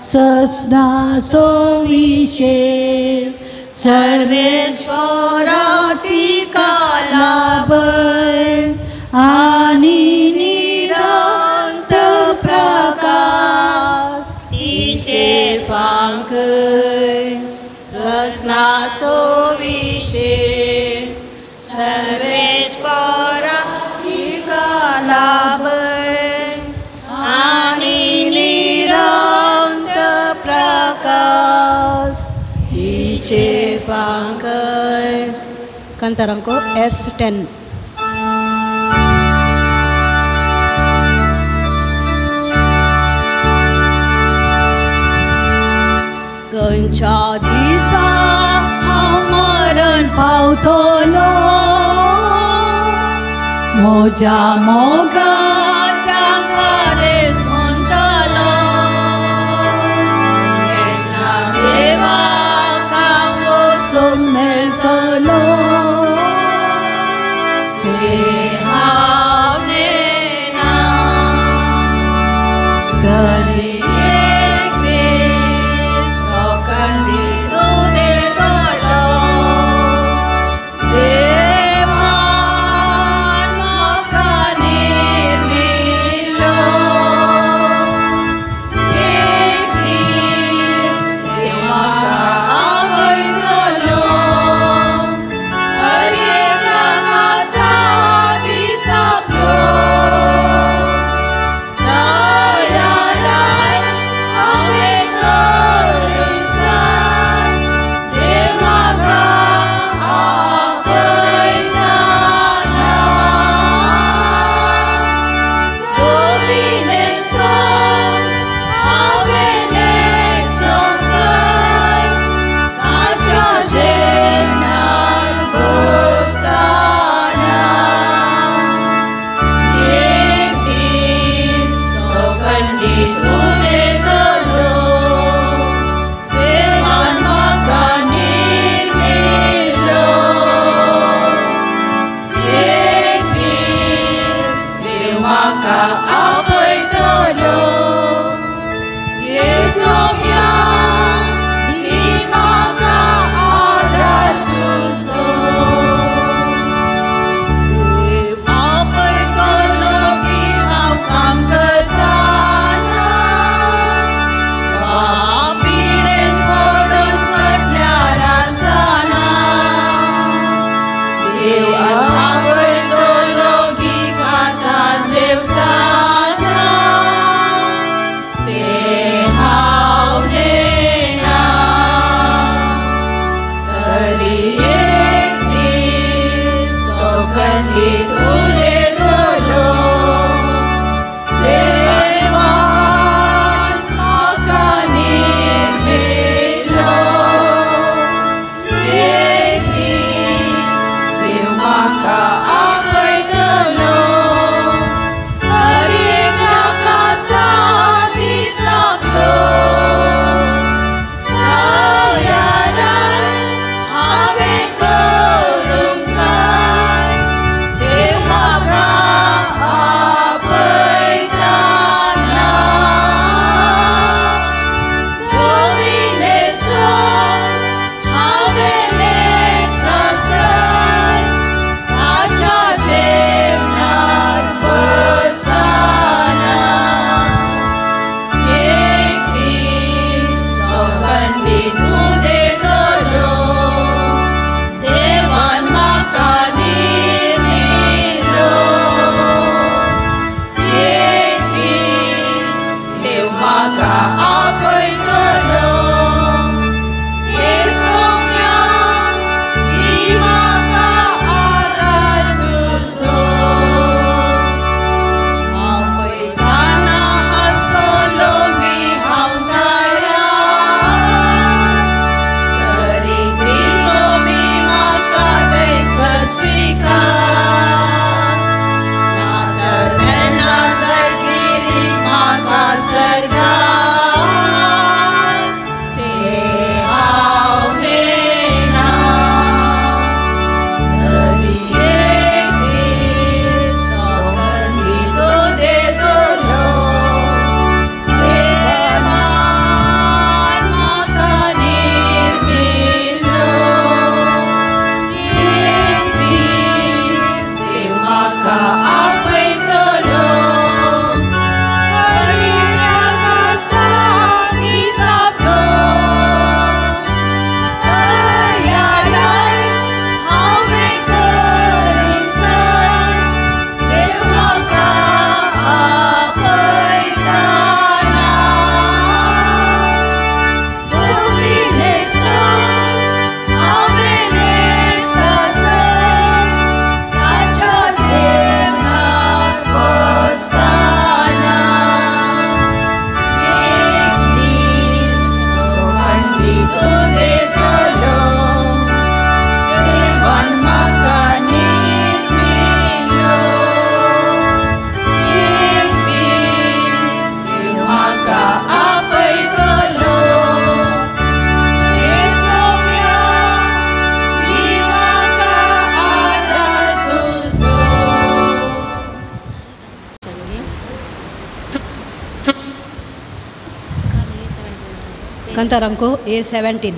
ससनाचो विशेव सर्वेस्परा तिका लाभय आनी निरंत प्रकाश तिचे पांखय ससनाचो विशेव सर्वेस्परा तिका लाभय आनी निरंत प्रकाश तिचे पांखय. Cantar अंको S10. खंयच्या दिसा हांव मरण पावतलो म्हज्या मोगाच्या खारेस म्हणटलो केन्ना देवाक हांव वचूंक मेळटलो तें हांव नेणा. तरी एक दीस तो खंडीत उदेतलो देवान म्हाका निर्मिल्लो. एक दीस देव म्हाका आपयतलो हर एका खासा दिसापलो. तयाराय हांवें करूंक जाय देव म्हाका आपयताना. दोविनेसोन हांवें न्हेसोंक जाय ताच्या जेवणार बसताना. एक दीस तो खंडीत उदेतलो देवान म्हाका निर्मिल्लो. एक दीस देव म्हाका आपयतलो येसोम्या दी म्हाका आदार तुजो. देव आपयतलो की हांव काम करताना वा पिडेन पडून फाटल्यार आसतना. देव आपयतलो की खाता जेवताना तें हांव कांतार अंको A17.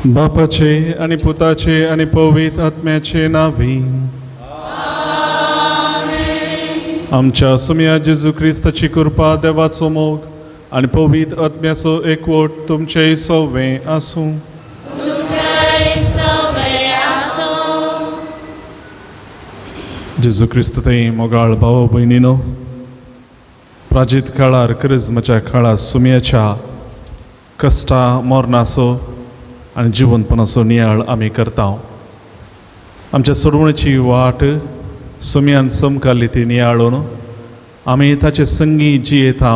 बापाचे आनी पुताचे आनी पवित्र आत्म्याचे नांवी आमच्या सुम्या जेजू क्रिस्ताची कृपा, देवाचो मोग आनी पवित्र आत्म्याचो एकवट तुमचेय सवें आसूं. जेजू क्रिस्त थंय मोगाळ भाव भयणीनो, प्राजीत काळार क्रिज्माच्या काळार सुम्याच्या कश्टा मरणाचो आनी जिवनपणाचो नियाळ आमी करता. आमच्या सोडवणेची वाट सुम्यान समकाली ती नियाळून आमी ताचे संगी जियेता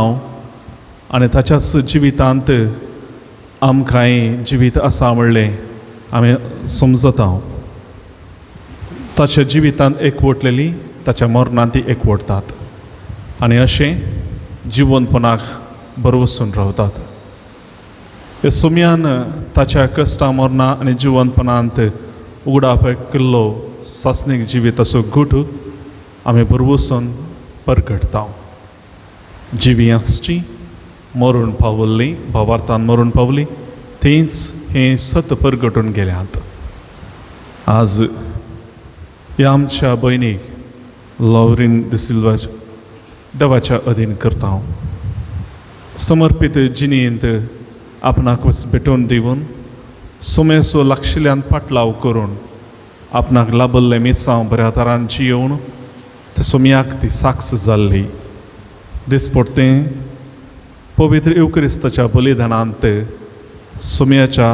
आनी ताच्याच जिवितांत आमकांय जिवीत आसा म्हणलें आमी समजता. ताच्या जिवितांत एकवटलेली ताच्या मरणांत ती एकवटतात आनी अशें जिवनपणाक भरवसून रावतात. ह्या सुम्यान ताच्या कश्टां मरणां आनी जिवनपणांत उगडाप केल्लो सासणीक जिविताचो गूट आमी भरवसून परगटता. जिवी आसची मरून पावल्ली, भावार्थान मरून पावली, थंयच हें सत परगटून गेल्यात. आज ह्या आमच्या भयणीक लॉवरीन डिसिल्वा देवाच्या अधीन करता. समर्पीत जिणेंत आपणाकूच भेटोवन दिवन सुमेसो लागशिल्ल्यान पाटलाव करून आपणाक लाभल्लें मिसांव बऱ्या तरान जियोवन ते सुम्याक ती साक्ष जाल्ली. दिसपडतें पवित्र येवक्रिस्ताच्या बलिदानांत सुम्याच्या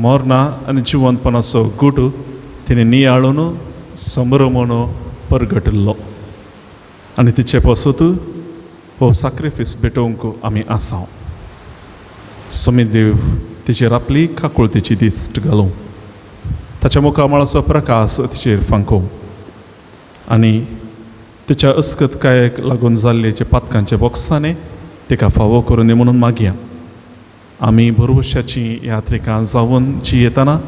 मरणा आनी जिवनपणाचो गूट तिणें नियाळून संभ्रमून परगटिल्लो आनी तिचे पासत हो साक्रिफीस भेटोवंक आमी आसा. समीदेव तिचेर आपली काकुळतेची दिश्ट घालूं, ताच्या मुखामळाचो प्रकाश तिचेर फांकोवं आनी तिच्या अस्कतकायेक लागून जाल्ले जे पातकांचे बोक्साने तिका फावो करून दी म्हणून मागया. आमी भरवशाची यात्रिकां जावन जियेतना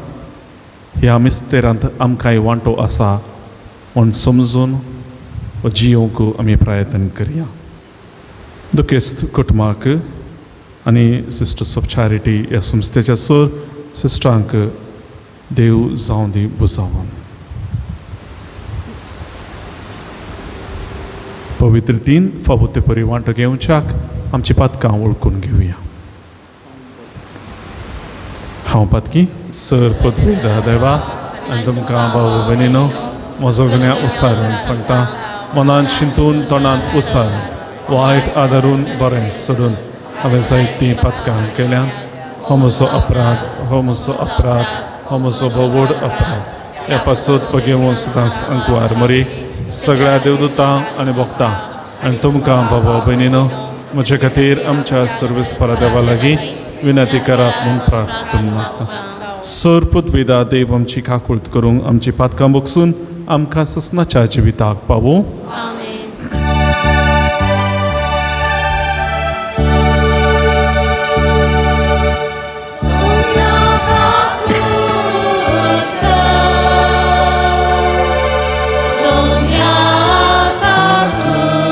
ह्या मिस्तेरांत आमकांय वांटो आसा म्हूण समजून जियोवंक आमी प्रयत्न करया. दुखेस्त कुटुंबाक आनी सिस्टर्स ऑफ चॅरिटी ह्या संस्थेच्या सर सिस्टरांक देव जावं दी बुजावन. पवित्र तीन फावो ते परी वांटो घेवच्याक आमची पातकां वळखून घेवया. हांव पातकी सर पदवेदा देवा आनी तुमकां भाव भयणीनो म्हजो गुन्यांव उसारून सांगता. मनान शिंतून तोंडांत उसारून वायट आदारून बरें सोडून हांवें जायतीं पातकां केल्यान. हो म्हजो अपराध, हो म्हजो अपराध, हो म्हजो भोव व्हड अपराध. ह्या पासत बगेवन सदांच अंकवार मरी सगळ्या देवदूतां आनी भोगता आनी तुमकां बाबा भयणीनो म्हजे खातीर आमच्या सर्वेस परादेवा लागीं विनंती करात म्हूण प्रार्थना मागता. सर पुतवेदा देव आमची काकुळत करूंक आमची पातकां बगसून आमकां ससनाच्या जिविताक पावूं. Sonia Kakuta,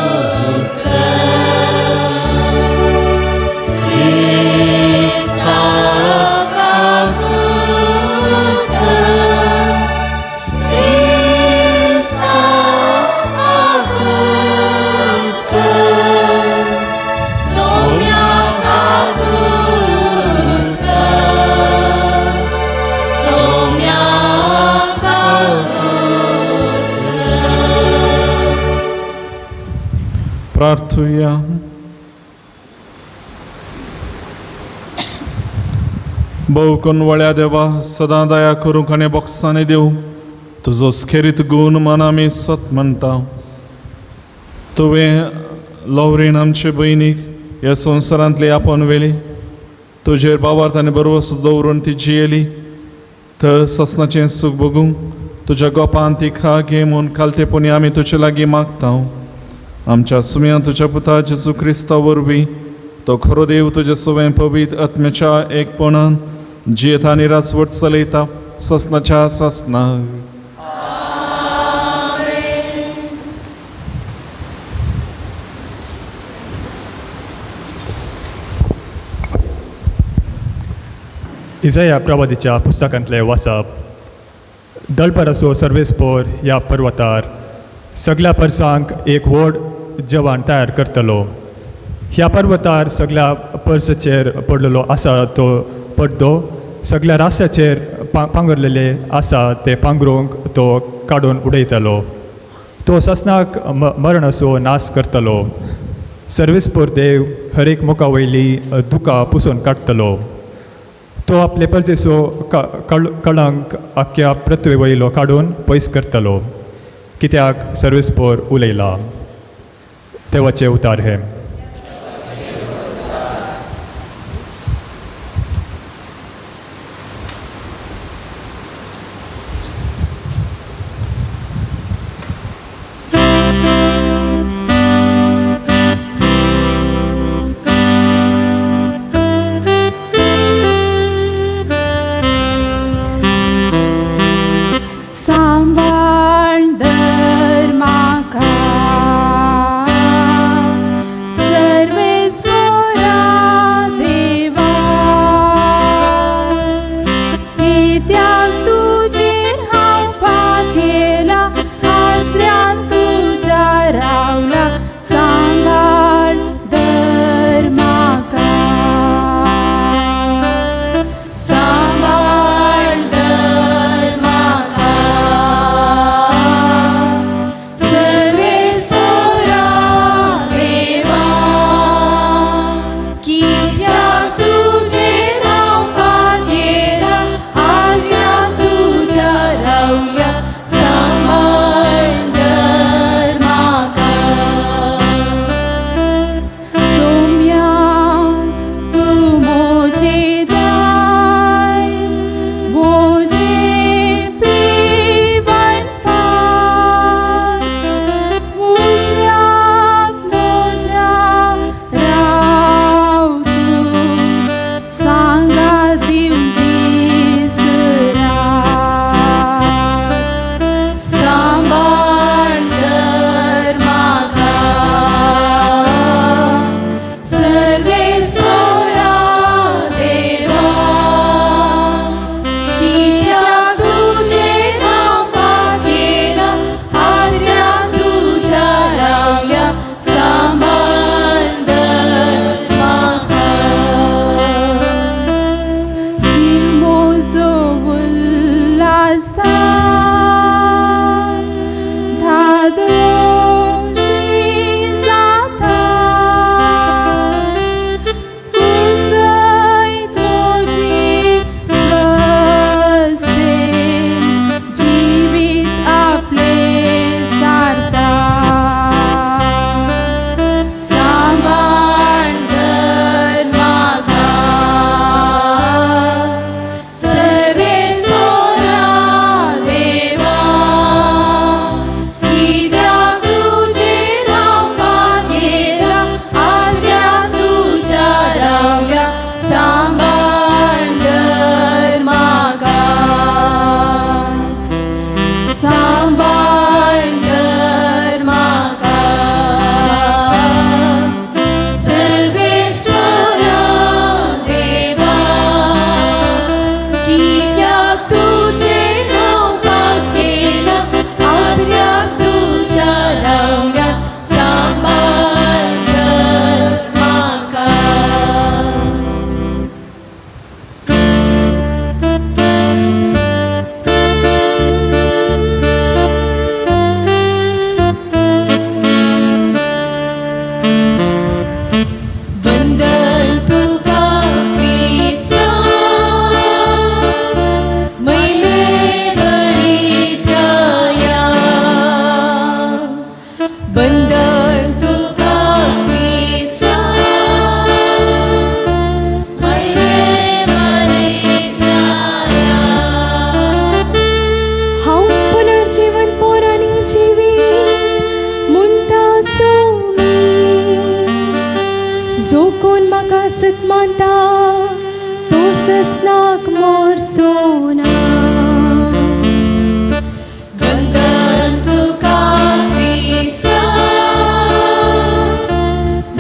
प्रार्थुया. भोव कोनवळ्या देवा, सदां दया करूंक आनी बोक्सांनी दिवं तुजो स्खेरीत गूण मान आमी सत म्हणटा. तुवें लवरीन आमचे भयणीक ह्या संवसारांतली आपोवन व्हेली, तुजेर बावार्थ आनी बरवस दवरून ती जियेली, तर ससनाचें सूख भोगूंक तुज्या गोपान ती खा घे म्हूण कालतेपणी आमी तुजे लागीं मागता. आमच्या सुम्या तुज्या पुता जेजू क्रिस्ता वरवीं तो खरो देव तुज्या सवें पवित्र आत्म्याच्या एकपणान जियेता आनी राजवट चलयता ससनाच्या ससना. इजया प्रवादीच्या पुस्तकांतले वाचप. दलपराचो सर्वेस्पोर ह्या पर्वतार सगल्या परसांक एक व्हड जेवण तयार करतलो. ह्या पर्वतार सगल्या परसाचेर पडलेलो आसा तो पड्डो, सगल्या रास्त्याचेर पांगरलेले आसा ते पांगरूंक तो काडून उडयतलो. तो ससनाक मरणाचो नाश करतलो. सर्वेस्पोर देव हर एक मुखा वयली दुकां पुसून काडटलो. तो आपले परजेचो कळंक आख्या पृथ्वे वयलो काडून पयस करतलो, कित्याक सर्वेस्पोर उलयला. देवाचे उतार हे. सांबाळ दर म्हाका, जो कोण म्हाका सत मानता तो ससनाक मोरचो ना. वंदन तुका क्रिस्ता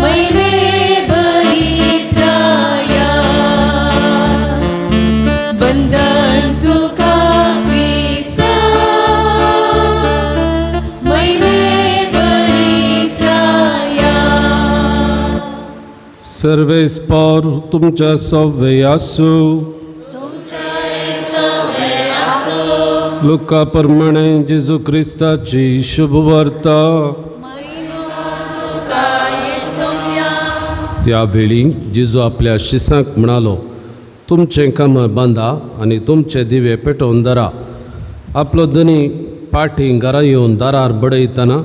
महिमे बरित्राया, वंदन तुका क्रिस्ता महिमे बरित्राया. सर्वेस्पर तुमच्या सवे आसू. लुका प्रमाणे जेजू क्रिस्ताची शुभवार्ता. त्यावेळी जेजू आपल्या शिसांक म्हणालो, तुमचें कमर बांदा आनी तुमचे दिवे पेटोवन धरा. आपलो धनी पाटी घरा येवन दारार बडयतना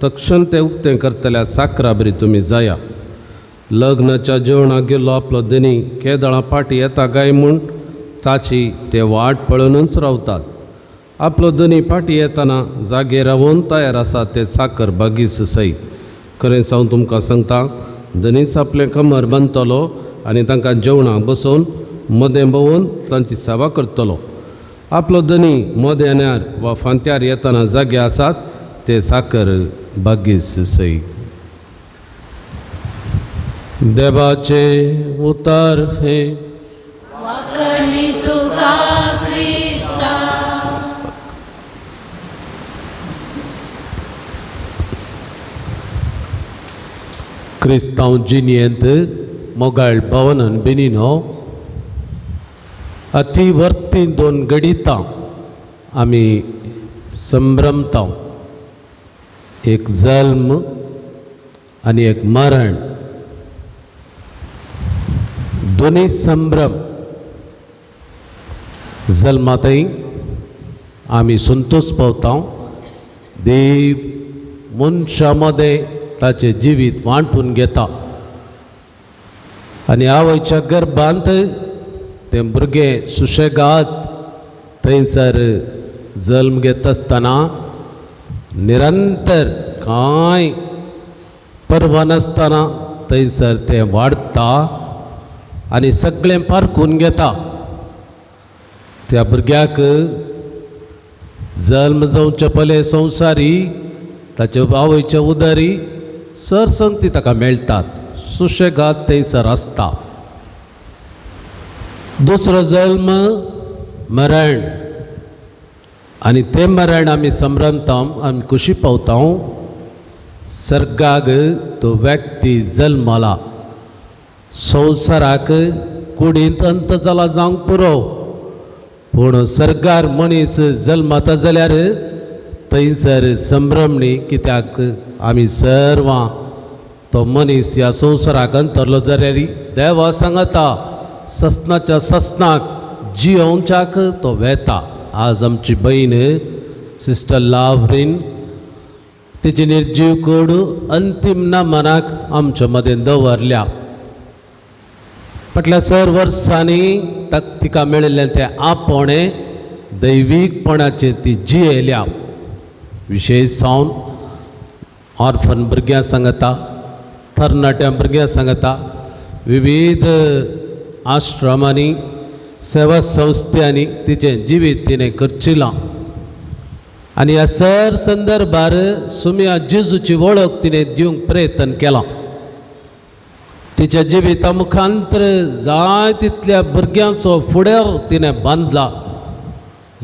तक्षण ते उक्तें करतल्या साकरा बरी तुमी जाया. लग्नाच्या जेवणाक गेल्लो आपलो धनी केदळां पाटी येता काय म्हूण ताची ते वाट पळोवनच रावतात. आपलो धनी पाटी येतना जागे रावून तयार आसा ते साकर बागीस सयत. खरें हांव तुमकां सांगता, धनीच आपलें कमर बांदतलो आनी तांकां जेवणाक बसोवन मदें भोंवून तांची सेवा करतलो. आपलो धनी मदेन्यार वा फांत्यार येतना जागे आसात ते साकर बागीस सयत. देवाचें उतर हें. क्रिस्तांव जिणेंत मोगाळ भवनन बेनिनो अती वर्ती दोन घडितां आमी संभ्रमता, एक जल्म आनी एक मरण. दोनूय संभ्रम जल्मातय आमी संतोष पावता. देव मनशा मदें ताचें जिवीत वांटून घेता आनी आवयच्या गर्भांत तें भुरगें सुशेगाद थंयसर जल्म घेता आसतना निरंतर कांय पर्वा नासतना थंयसर तें वाडटा आनी सगळें पारखून घेता. त्या भुरग्याक जल्म जावचे पयलें संवसारी ताचे आवयच्या उदरी सरसंगती ताका मेळटात, सुशेगाद थंयसर आसता. दुसरो जल्म मरण आनी तें मरण आमी संभ्रमता, आमी खुशी पावता. सर्गाक तो व्यक्ती जल्मला, संवसाराक कुडींत अंत जाला जावंक पुरो, पूण सर्गार मनीस जल्मता जाल्यार थंयसर संभ्रमणी. कित्याक आमी सर्वां तो मनीस ह्या संवसाराक अंतरलो जाल्यार देवा सांगता ससनाच्या ससनाक जियोवच्याक तो वेता. आज आमची भयण सिस्टर लावरीन तिची निर्जीव कूड अंतीम नमनाक आमच्या मदें दवरल्या. फाटल्या सर वर्सांनी तिका मेळिल्लें तें आपोवणें दैवीकपणाचें ती जियेल्या. विशेश जावन ऑर्फन भुरग्यां सांगता, तरणाट्या भुरग्यां सांगता, विविध आश्रमांनी सेवा संस्थांनी तिचें जिवीत तिणें करचिलां आनी ह्या सर संदर्भार सुमिया जेजूची वळख तिणें दिवंक प्रयत्न केला. तिच्या जिविता मुखांतर जाय तितल्या भुरग्यांचो फुडेर तिणें बांदला,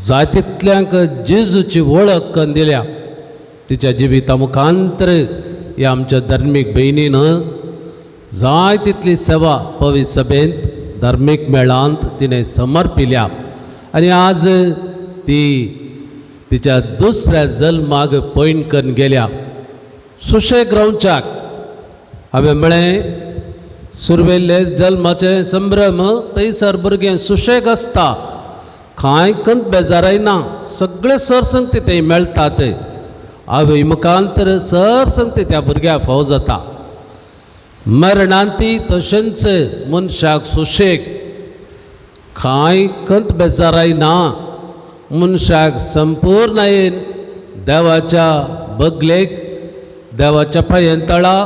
जाय तितल्यांक जेजूची वळख करून दिल्या. तिच्या जिविता मुखांतर ह्या आमच्या धार्मीक भयणीन जाय तितली सेवा पवित्र सभेंत धार्मीक मेळांत तिणें समर्पिल्या आनी आज ती तिच्या दुसऱ्या जल्माक पयण करून गेल्या. सुशेग रावच्याक हांवें म्हळें, सुरवेल्ले जल्माचें संभ्रम थंयसर भुरगें सुशेग आसता, कांय कंत बेजाराय ना, सगळे सरसंगती थंय मेळटात. आवय मुखांतर सरसंगती त्या भुरग्याक फाव जाता. मरणांती तशेंच मनशाक सुशेग, कांय कंत बेजाराय ना, मनशाक संपूर्णायेन देवाच्या बगलेक, देवाच्या पांयांतळा,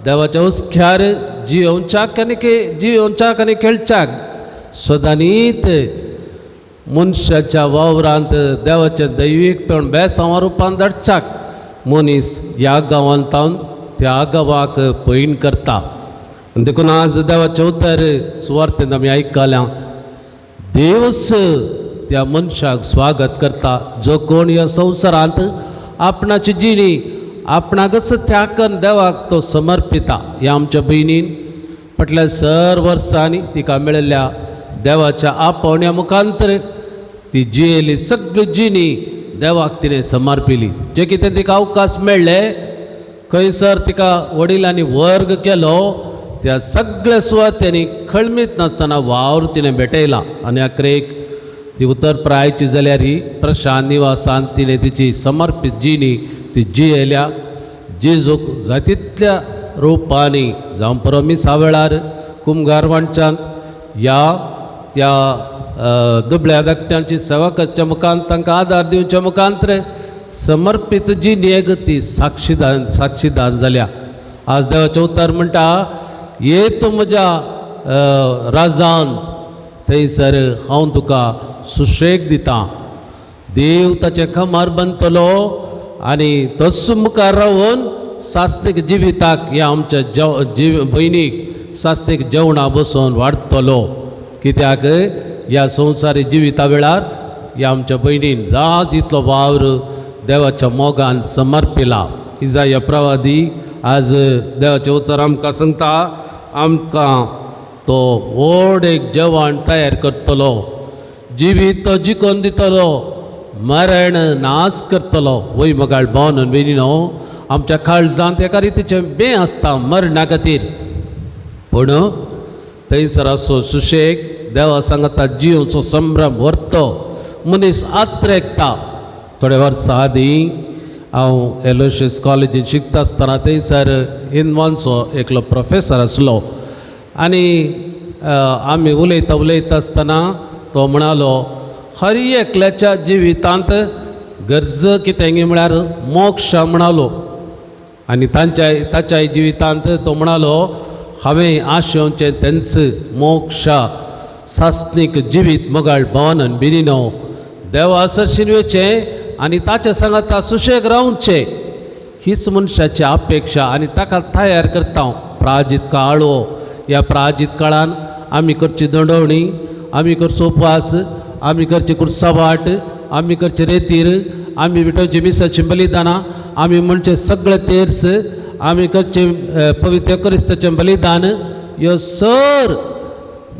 देवाच्या हुस्क्यार जियोवच्याक आनी जियोवच्याक आनी खेळच्याक सदांनीत मनशाच्या वावरांत देवाचें दैवीकपण बेसांवा रुपान धाडच्याक मनीस ह्या गांवांत त्या गांवाक पयण करता. आनी देखून आज देवाचें उतर सुवार्थेंत आमी आयकल्या, देवच त्या मनशाक स्वागत करता जो कोण ह्या संवसारांत आपणाची जिणी आपणाकच त्यागन देवाक तो समर्पिता. ह्या आमच्या भयणीन फाटल्या सर वर्सांनी तिका मेळिल्ल्या देवाच्या आपोवण्या मुखांतर ती जियेली सगळी जिणी देवाक तिणें समर्पिली. जे कितें तिका अवकाश मेळ्ळे खंयसर तिका वडिलांनी वर्ग केलो त्या सगळ्या सुवातेंनी खळमीत नासतना वावर तिणें भेटयला. आनी अखेरेक ती उतर प्रायची जाल्यार ही प्रशांत निवासान तिणें तिची समर्पीत जिणी ती जियेल्या. जेजूक जाय तितल्या रुपांनी जावं पुरो मिसा वेळार कुमगार वांच्यान ह्या त्या दुबळ्या धाकट्यांची सेवा करच्या मुखान तांकां आदार दिवच्या मुखांतर समर्पीत जिणेक ती साक्षीदार जाल्या. आज देवाचें उतर म्हणटा, ये तूं म्हज्या राजान थंयसर हांव तुका सुशेग दितां. देव ताचें कमर बांदतलो आनी तोच मुखार रावन सास्तीक जिविताक ह्या आमच्या भयणीक सास्तीक जेवणा बसोवन वाडटलो. कित्याक ह्या संवसारी जिविता वेळार ह्या आमच्या भयणीन जा जितलो वावर देवाच्या मोगान समर्पिला. इजाया प्रवादी आज देवाचें उतर आमकां सांगता, आमकां तो व्हड एक जेवण तयार करतलो, जिवीत तो जिखोवन दितलो, मरण नाश करतलो. वय मगाळ भोवन भयणीनो, आमच्या काळजांत एका रितीचें बें आसता मरणा खातीर, पूण थंयसर आसो सुशेग देवा सांगता जिवचो संभ्रम व्हरतो मनीस आत्रेकता. थोड्या वर्सां आदीं हांव एलोशियस कॉलेजीन शिकता आसतना थंयसर हिंदवांचो एकलो प्रोफेसर आसलो आनी आमी उलयता उलयता आसतना तो म्हणालो, हर एकल्याच्या जिवितांत गरज कितें म्हळ्यार मोक्ष म्हणालो. आनी ताच्याय जिवितांत तो म्हणालो, हांवें आशेवचें तेंच मोक्ष सासनीक जिवीत मोगाळ भवन आनी बिनिनो देवा सरशीन वयचें आनी ताचे सांगाता सुशेग रावचें, हीच मनशाची अपेक्षा. आनी ताका तयार करता हांव प्राजीत काळ. हो ह्या प्राजीत काळान आमी करची दंडवणी, आमी करचो उपवास, आमी करची कुर्सावाट, आमी करचे रेतीर, आमी विठोवची मिसाची बलिदानां, आमी म्हणचे सगळे तेर्स, आमी करचे पवित्र क्रिस्ताचें बलिदान. ह्यो सर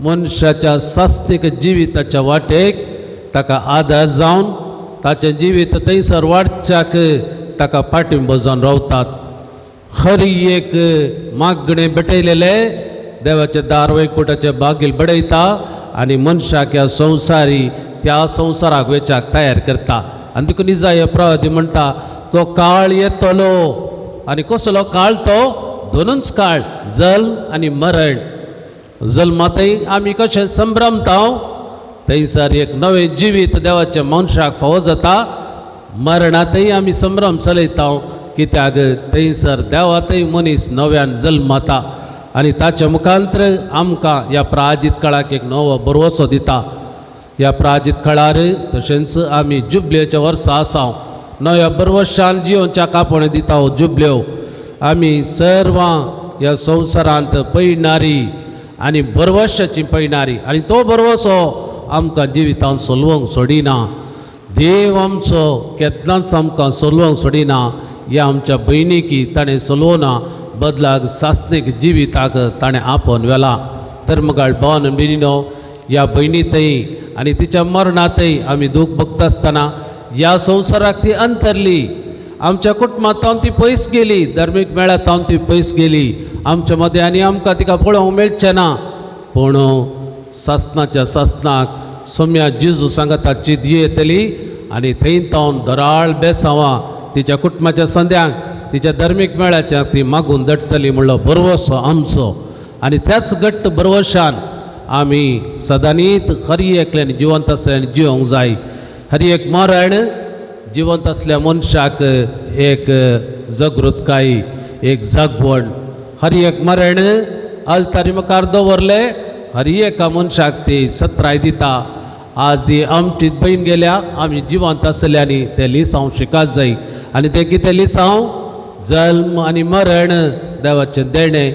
मनशाच्या सास्तीक जिविताच्या वाटेक ताका आदार जावन ताचें जिवीत थंयसर वाडच्याक ताका पाठिंबो जावन रावतात. हर एक मागणें भेटयलेलें देवाचें दार वैकुटाचें बागील बडयता आनी मनशाक ह्या संवसारी त्या संवसाराक वेच्याक तयार करता. आनी देखून इजाया प्रवादी म्हणटा, तो काळ येतलो. आनी कसलो काळ तो? दोनूच काळ, जल्म आनी मरण. जल्मातय आमी कशें संभ्रमता थंयसर एक नवें जिवीत देवाच्या मनशाक फावो जाता. मरणांतय आमी संभ्रम चलयता, कित्याक थंयसर देवातय मनीस नव्यान जल्माता आनी ताच्या मुखांतर आमकां ह्या प्राजीत काळाक एक नवो भरवसो दिता. ह्या प्राजीत काळार तशेंच आमी जुबलेच्या वर्सा आसा, नव्या बरवशान जियोच्या कापोणे दिता हो जुबल्यो. आमी सर्वां ह्या संवसारांत पयणारी आनी बरवशाची पयणारी आनी तो बरवसो आमकां जिवितांत सोलवंक सोडिना. देव आमचो केन्नाच आमकां सोलवंक सोडिना. ह्या आमच्या भयणीकी ताणें सोलवना, बदलाक सासनीक जिविताक ताणें आपोवन व्हेला. तर मगाळ भोवन भयणीनो, ह्या भयणी थंय आनी तिच्या मरणांतय आमी दूख भोगता आसतना ह्या संवसाराक ती अंतरली, आमच्या कुटुंबांत ती पयस गेली, धार्मीक मेळांत ती पयस गेली, आमच्या मदें आनी आमकां तिका पळोवंक मेळचें ना. पूण सासनाच्या सासनाक सोम्या जेजू सांगाता चीत येतली आनी थंय तावन दराळ बेसांवां तिच्या कुटुंबाच्या संद्यांक तिच्या धार्मीक मेळाच्या ती मागून दडटली म्हणलो भरवसो आमचो. आनी त्याच घट्ट भरवशान आमी सदांनीत हर एकल्यान जिवंत आसल्यान जिवंक जाय. हर एक मरण जिवंत आसल्या मनशाक एक जागृतकाय, एक जागवण हर एक मरण आल्तारी मुखार दवरले हर एका मनशाक ती सत्राय दिता. आज ही आमची भयण गेल्या आमी जिवंत आसल्यानी ते लिसांव शिकात जाय आनी तें कितें लिसांव जल्म आनी मरण देवाचें देणें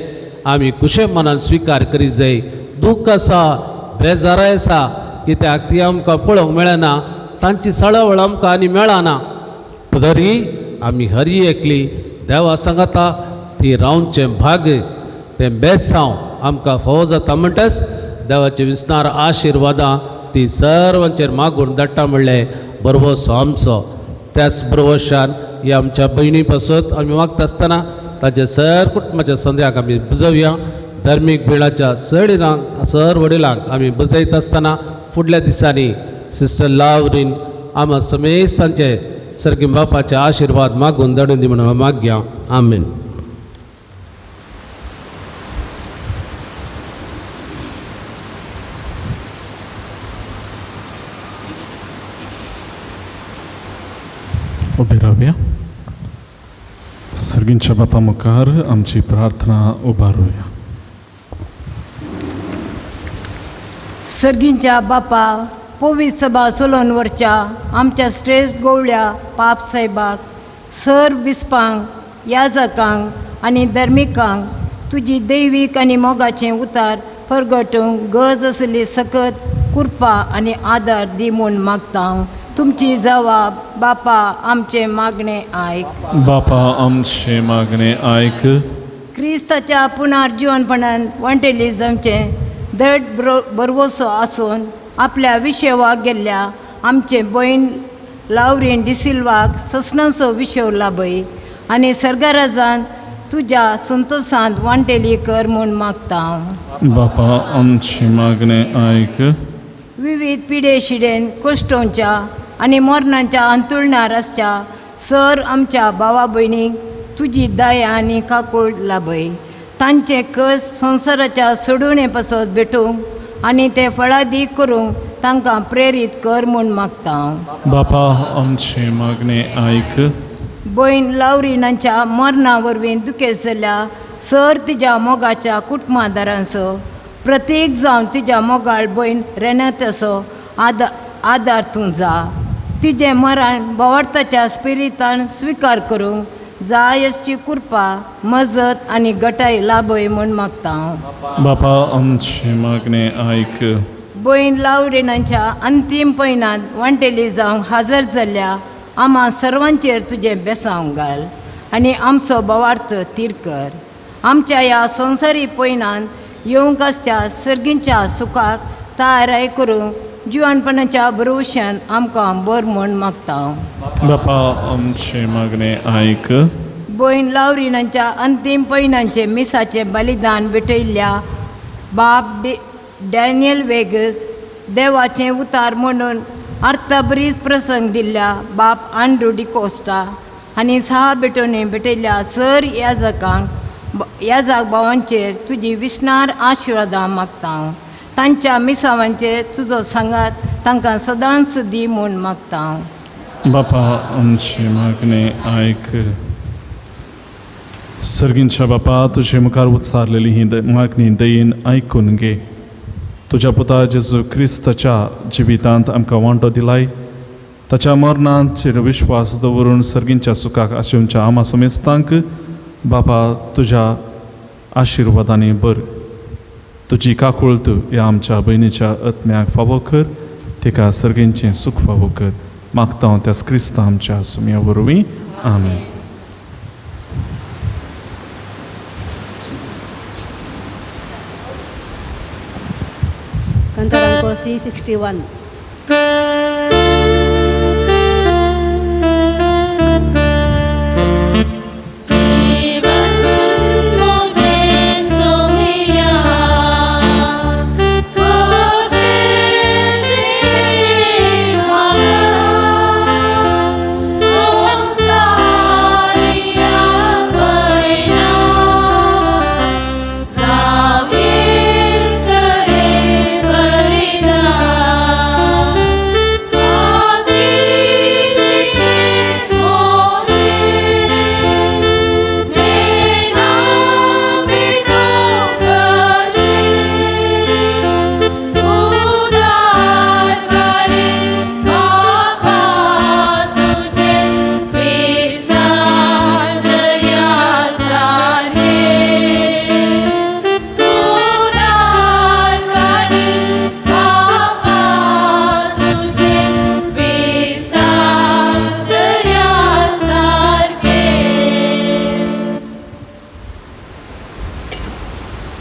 आमी खुशे मनान स्विकार करीत जाय. दूख आसा, बेजाराय आसा, कित्याक ती आमकां पळोवंक मेळना, तांची सळावळ आमकां आनी मेळना, तरी आमी हरी एकली देवा सांगता ती रावचें भाग तें बेसांव आमकां फावो जाता. म्हणटच देवाचे विसनार आशिर्वादां ती सर्वांचेर मागून धाडटा म्हणलें बरवसो आमचो. त्याच बरवशान ह्या आमच्या भयणी पासत आमी मागता आसतना ताचे सर कुटुंबाच्या संद्याक आमी बुजोवया. धार्मीक बिळाच्या सडिलांक सर वडिलांक आमी बुजयता आसतना फुडल्या दिसांनी सिस्टर लावरीन आमा समेस्तांचे सर्गी बापाचे आशिर्वाद मागून धाडून दी म्हणून मागया. आमेन. उबे रावया. सर्गींच्या बापा मुखार आमची प्रार्थना उबारुया. सर्गींच्या बापा पवित्र सभा सोलोनवरच्या आमच्या श्रेश्ठ गोवळ्या पाप साहेबाक सर बिस्पांक याजकांक आनी धर्मिकांक तुजी दैवीक आनी मोगाचें उतार परगटूंक गरज आसली सकत कृपा आनी आदार दी म्हूण मागता. तुमची जवाब बापा आमचें मागणें आयक. बापा आमचें मागणें आयक. क्रिस्ताच्या पुनर्जिवनपणान वांटेली जमचें दड बरवसो आसून आपल्या विशेवाक गेल्ल्या आमचे भयण लावरीन डिसिल्वाक ससनाचो विशेव लाभय आनी सर्गराजान तुज्या संतोशांत वांटेली कर म्हूण मागता. बापा आमचें मागणें आयक. विविध पिडे शिडेन कश्टोंच्या आनी मरणाच्या अंतुळणार आसच्या सर आमच्या भावा भयणीक तुजी दया आनी काकूळ लाभय. तांचे कस संवसाराच्या सोडवणे पासत भेटूंक आनी ते फळादीक करूंक तांकां प्रेरीत कर म्हूण मागता. बापा आमचें मागणें आयक. भयण लावरीनाच्या मरणा वरवीं दुखेस्त जाल्या सर तिज्या मोगाच्या कुटुंबादारांचो प्रत्येक जावन तिज्या मोगाळ भयण रेनाताचो आदार तूं जा. तिजें मरण बोवार्थाच्या स्पिरितान स्विकार करूंक जाय अशी कृपा मजत आनी गटाय लाभय म्हूण मागता. बापा आमचें मागणें आयक. भयण लावरीनाच्या अंतीम पयणांत वांटेली जावंक हाजर जाल्ल्या आमा सर्वांचेर तुजें बेसांव घाल आनी आमचो बोवार्थ थीर कर. आमच्या ह्या संवसारी पयणांत येवंक आसच्या सर्गींच्या सुखाक तयाराय करूंक जिवनपणाच्या भरवशान आमकां बर म्हूण मागता. बापा आमचें मागणें आयक. भयण लावरीनाच्या अंतीम पयणांचें मिसाचें बलिदान भेटयल्ल्या बाप डॅनियल वेगस देवाचें उतार म्हणून अर्थबरीज प्रसंग दिल्ल्या बाप आंड्रू डिकोस्टा आनी सहा भेटवणी भेटयल्ल्या सर याजकांक याजक भावांचेर तुजी विसनार आशिर्वादां मागता. तांच्या मिसावांचेर तुजो सांगात तांकां सदांच दी म्हूण मागता. बापा आमचें मागणें आयक. सर्गींच्या बापा तुजे मुखार उच्चारलेली ही मागणी दयेन आयकून घे. तुज्या पुता जेजू क्रिस्ताच्या जिवितांत आमकां वांटो दिलाय ताच्या मरणांचेर विश्वास दवरून सर्गींच्या सुखाक आशिवच्या आमा समेस्तांक बापा तुज्या आशिर्वादांनी बर. तुजी काकूळ तूं ह्या आमच्या भयणीच्या आत्म्याक फावो कर, तिका सर्गींचें सूख फावो कर. मागता हांव त्याच क्रिस्ता आमच्या सुम्या वरवीं. आमेन. कंतरांको C61. Bye.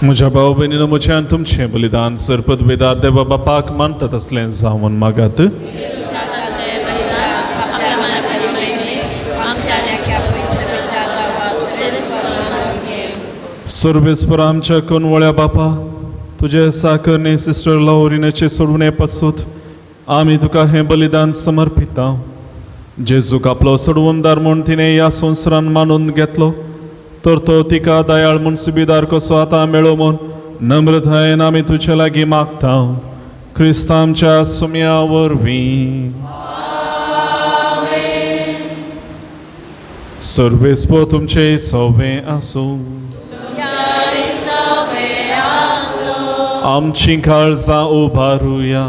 म्हज्या भाव भयणीनो, म्हजें आनी तुमचें बलिदान सरपदवेदार देवा बापाक मानता तसलें जावन मागात. सर्वेस्पर आमच्या कोनवळ्या बापा, तुजे साकरने सिस्टर लवरिनाचे सोडवणे पासूत आमी तुका हें बलिदान समर्पिता. जेजूक आपलो सोडवणदार म्हूण तिणें ह्या संवसारान मानून घेतलो, तर तो तिका दयाळ म्हूण सुबेदार कसो आतां मेळो म्हूण नम्रतायेन आमी तुजे लागीं मागता. क्रिस्त आमच्या सुम्या वरवीं. सर्वेस्पर तुमचें सवें आसूं. आमचीं काळजां उबारुया.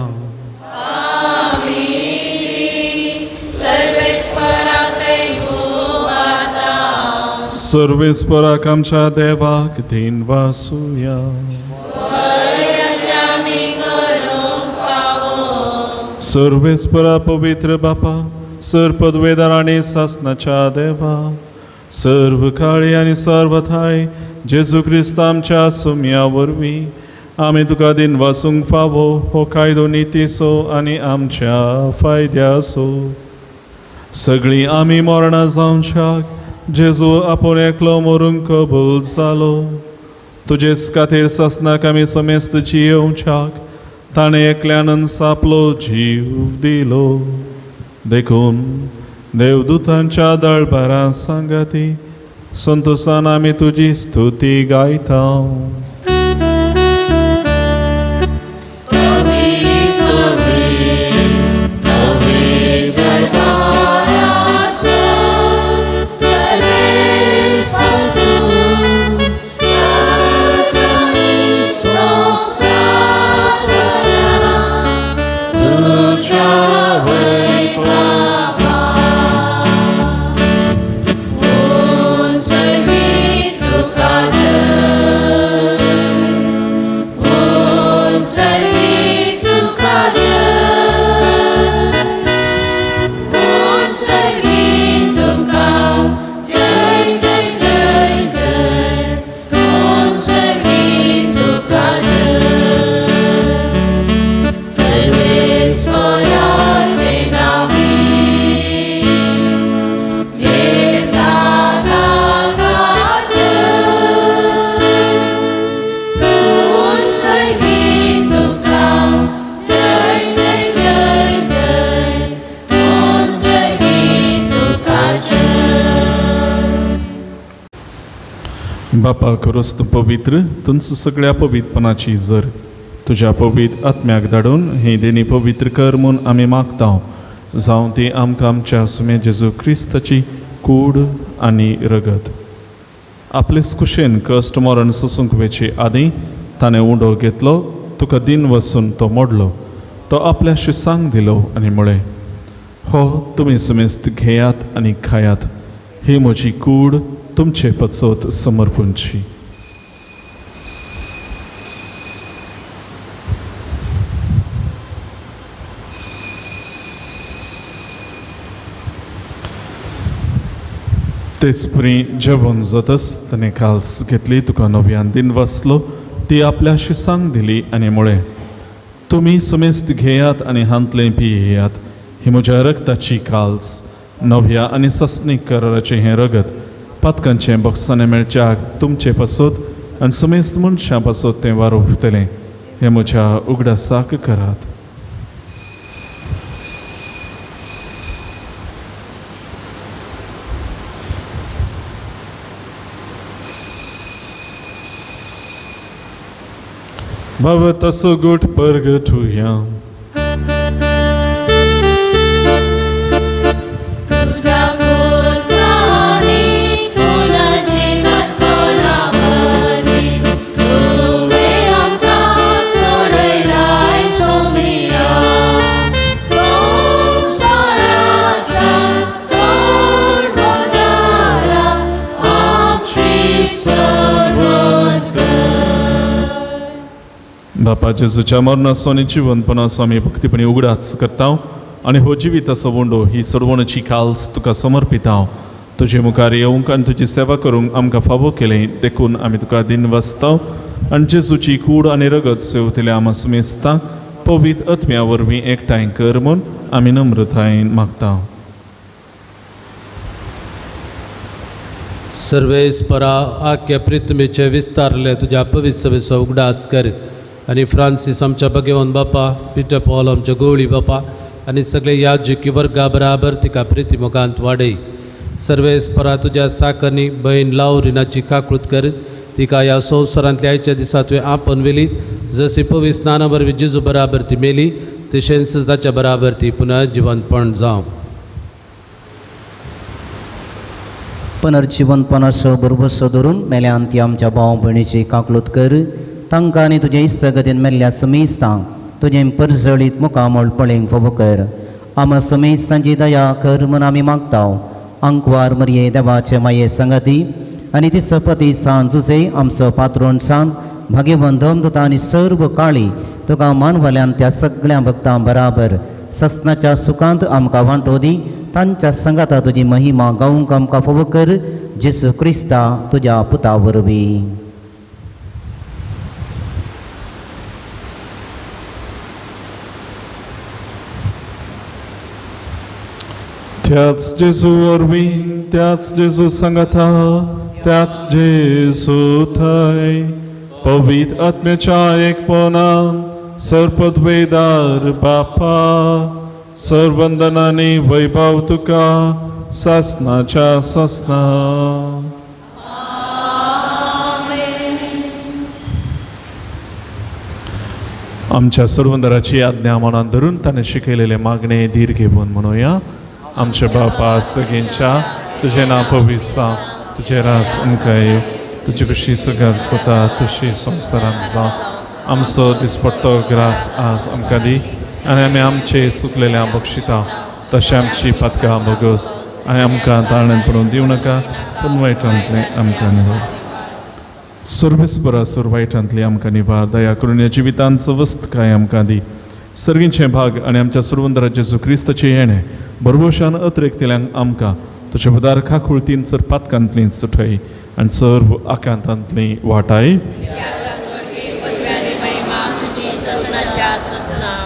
सर्वेस्पराक आमच्या देवाक then वासुया. सर्वेस्परा पवित्र बापा, सर्पदवेदार आनी सासनाच्या देवा, सर्व काळी आनी सर्वथाय जेजू क्रिस्त आमच्या सुम्या वरवीं आमी तुका दिन वासूंक फावो हो कायदो नितीचो आनी आमच्या फायद्याचो. सगळीं आमी मरणां जावच्याक जेजू आपूण एकलो मरूंक कबूल जालो. तुजेच खातीर सासनाक आमी समेस्त जियेवच्याक ताणें एकल्यानच आपलो जीव दिलो. देखून देवदूतांच्या दळबारां सांगाती संतोसान आमी तुजी स्तुती गायता. बापा खरोच तूं पवित्र, तुमचो सगळ्या पवित्रपणाची जर तुज्या पवित्र आत्म्याक धाडून ही देणी पवित्र कर म्हूण आमी मागता. जावं ती आमकां आमच्या सुमे जेजू क्रिस्ताची कूड आनी रगत. आपलेच कुशेन कश्ट मरण सोसूंक वेचे आदीं ताणें उंडो घेतलो, तुका दिन वसून तो मोडलो, तो आपल्या शिसांक दिलो आनी म्हळें, हो तुमी समेस्त घेयात आनी खायात, ही म्हजी कूड तुमचे पचोत समर्पणची. तेच परी जेवण जातच ताणें काल्स घेतली, तुका नव्यान दिन वाचलो, ती आपल्या शिसांक दिली आनी म्हळें, तुमी समेस्त घेयात आनी हांतलें पियेयात, ही म्हज्या रगताची काल्स, नव्या आनी सस्नीक कराराचें हें रगत पातकांचें बक्षाणें मेळच्याक तुमचे पासत आनी समेस्त मनशां पासत तें वारोवतलें. हें म्हज्या उगडासाक करात. बाबा तसो गोट परगटुया. बापा जेजूच्या मरणाचो आनी जिवनपणाचो आमी भक्तीपणी उगडास करता आनी हो जिविताचो उंडो ही सोडवणेची काल्स तुका समर्पिता. तुजे मुखार येवंक आनी तुजी सेवा करूंक आमकां फावो केलें देखून आमी तुका दिन वाचता. आनी जेजूची कूड आनी रगत सेवतल्या आमा समेस्तांक पवित्र आत्म्या वरवीं एकठांय कर म्हूण आमी नम्रतायेन मागता. सर्वेस्परा आख्या पृथ्वीचे विस्तारले तुज्या पवित्र सभेचो उगडास कर आनी फ्रांसीस आमच्या भगवान बापा, पिटर पॉल आमच्या गोवळी बापा आनी सगळे याजकी वर्गा बराबर तिका प्रिती मुखांत वाडय. सर्वेस्परा तुज्या साकरनी भयण लावरिनाची काकूत कर, तिका ह्या संवसारांतल्या आयच्या दिसा तुवें आपन व्हेली, जशी पवित्र स्नाना वरवीं जेजू बराबर ती मेली तशेंच ताच्या बराबर ती पुनः जिवंतपण जावं. पुनर्जिवनपणाचो भरभरसो धरून मेल्यान ती आमच्या भाव भयणीची काकलूत कर, तांकां आनी तुजें इस्तगतीन मेल्ल्या समेस्तांक तुजें परजळीत मुखामळ पळेंक फावो कर. आमा समेस्तांची दया कर म्हूण आमी मागता. आंकवार मरये देवाचे माये संगती आनी ती सपती सांज जुजे आमचो पात्रोण सांग भाग्यवंत धमदता आनी सर्व काळी तुका मानवल्यान त्या सगळ्या भक्तां बराबर ससनाच्या सुखांत आमकां वांटो दी. तांच्या संगाता तुजी महिमा गावंक आमकां फावो कर, जेजू क्रिस्ता तुज्या पुता वरवीं. त्याच जेजू वरवीं, त्याच जेजू संगाता, त्याच जेजू थंय पवित्र आत्म्याच्या एकपणान सर्पद्वेदार बापा सर्वंदनानी वैभव तुका सासनाच्या सासना. आमच्या सर्वंदराची आज्ञा मनात धरून ताणें शिकयलेले मागणे धीर घेवन म्हणुया. आमच्या बापा सगळ्यांच्या तुजें नांव पवित्र जावं, तुजें रास आमकां येवं, तुजी कशी सगळ्यात जाता तशी संवसारांत जावं. आमचो दिसपट्टो ग्रास आज आमकां दी आनी आमी आमचे चुकलेल्या बक्षिता तशें आमची पातकां भोगोस आनी आमकां ताळण्यान पडून दिवं नाका, पूण वायटांतलें आमकां निवार. सर्वेस्परा सर वायटांतली आमकां निवार, दया करून ह्या जिवितांत सवस्तकाय आमकां दी. सर्गींचे भाग आनी आमच्या सर्वंदरा जेजू क्रिस्ताचें येणें भरवशान अतिरेकतल्यांक आमकां तुजे पदार खाकुळतीन सर पातकांतली सुठय आनी सर्व आकांतांतली वाटाय.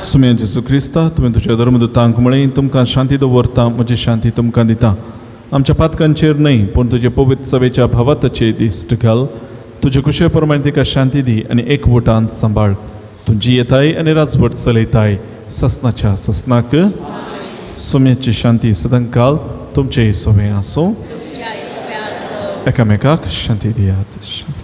सुम्या जेजू क्रिस्ता, तुवें तुज्या धर्मदूतांक म्हळें तुमकां शांती दवरता, म्हजी शांती तुमकां दिता. आमच्या पातकांचेर न्हय पूण तुजे पवित्र सभेच्या भावाताचेर दिश्ट घाल. तुजे कुशे प्रमाणे तिका शांती दी आनी एकवटान सांबाळ. तुजी येताय आनी राजवट चलयताय ससनाच्या ससनाक. सुम्याची शांती सदांकाल तुमचे सवे आसूं. एकामेकाक शांती दियात. शांती.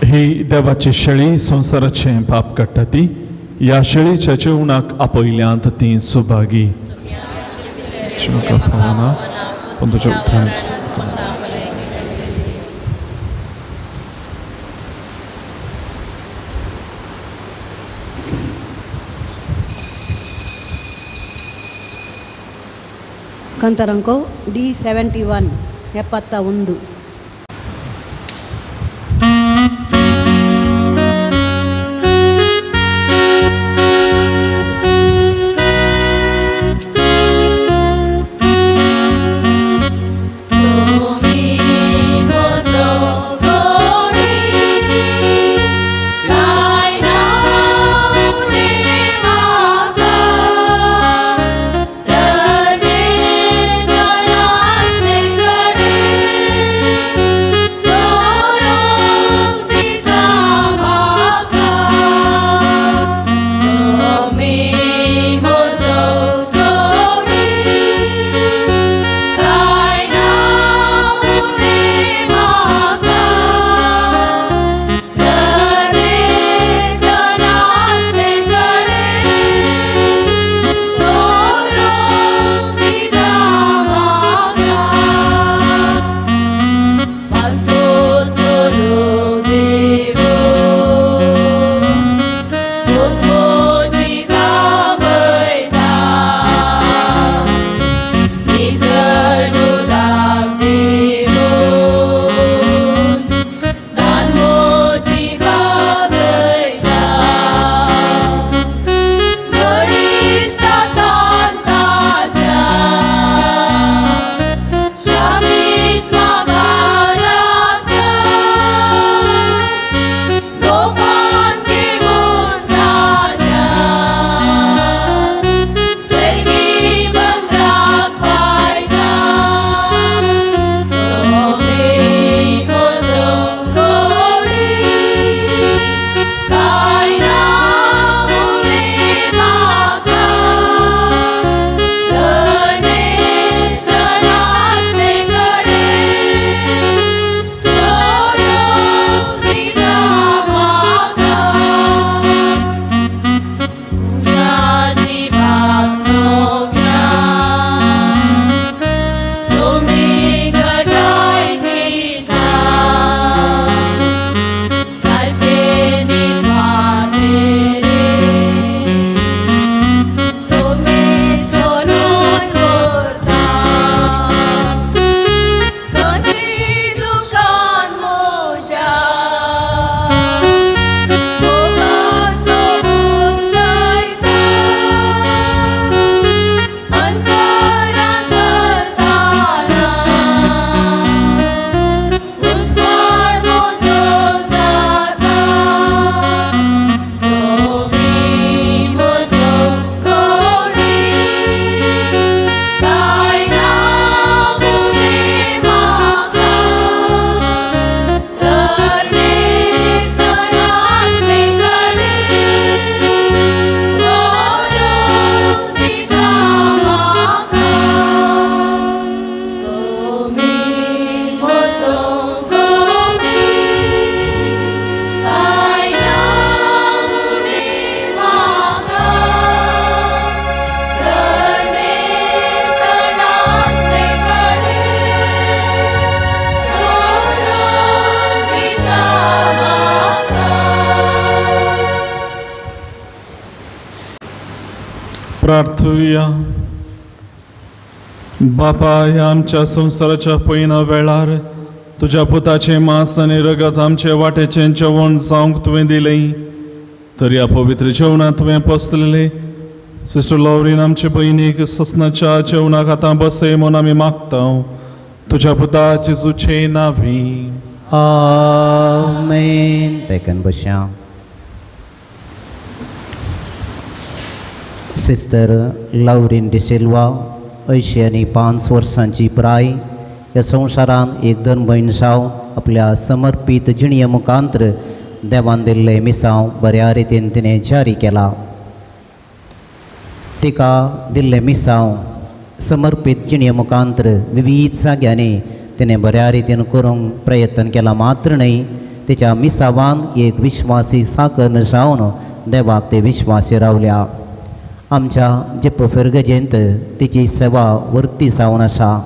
ही देवाची शेळी संवसाराचें पाप काडटा ती ह्या शेळीच्या जेवणाक आपयल्यांत ती सुभागी. फावना पूण तुज्या उतरांच. ಕಂತರಂಕೋ D71 71. Thy name, प्रार्थुया. बापा, ह्या आमच्या संवसाराच्या पयना वेळार तुज्या पुताचें मांस आनी रगत आमचे वाटेचें जेवण जावंक तुवें दिलें, तर ह्या पवित्र जेवणांत तुवें पसलेलें सिस्टर लॉवरीन आमचे भयणीक ससनाच्या जेवणाक आतां बसय म्हूण आमी मागता, तुज्या पुता जेजूचे नांवी. आमेन. तेकन बशा. सिस्टर लवरीन डिसिल्वा 85 वर्सांची प्राय ह्या संवसारांत एक धर्मभयण जावन आपल्या समर्पीत जिणये मुखांत्र देवान दिल्लें मिसांव बऱ्या रितीन तिणें जारी केला. तिका दिल्लें मिसांव समर्पीत जिणये मुखांत्र विविध जाग्यांनी तिणें बऱ्या रितीन करूंक प्रयत्न केला. मात्र न्हय, तिच्या मिसावान एक विश्वासी साकर जावन देवाक ते विश्वासी रावल्या. आमच्या जेप्प फिरगजेंत तिची सेवा वर्ती जावन आसा.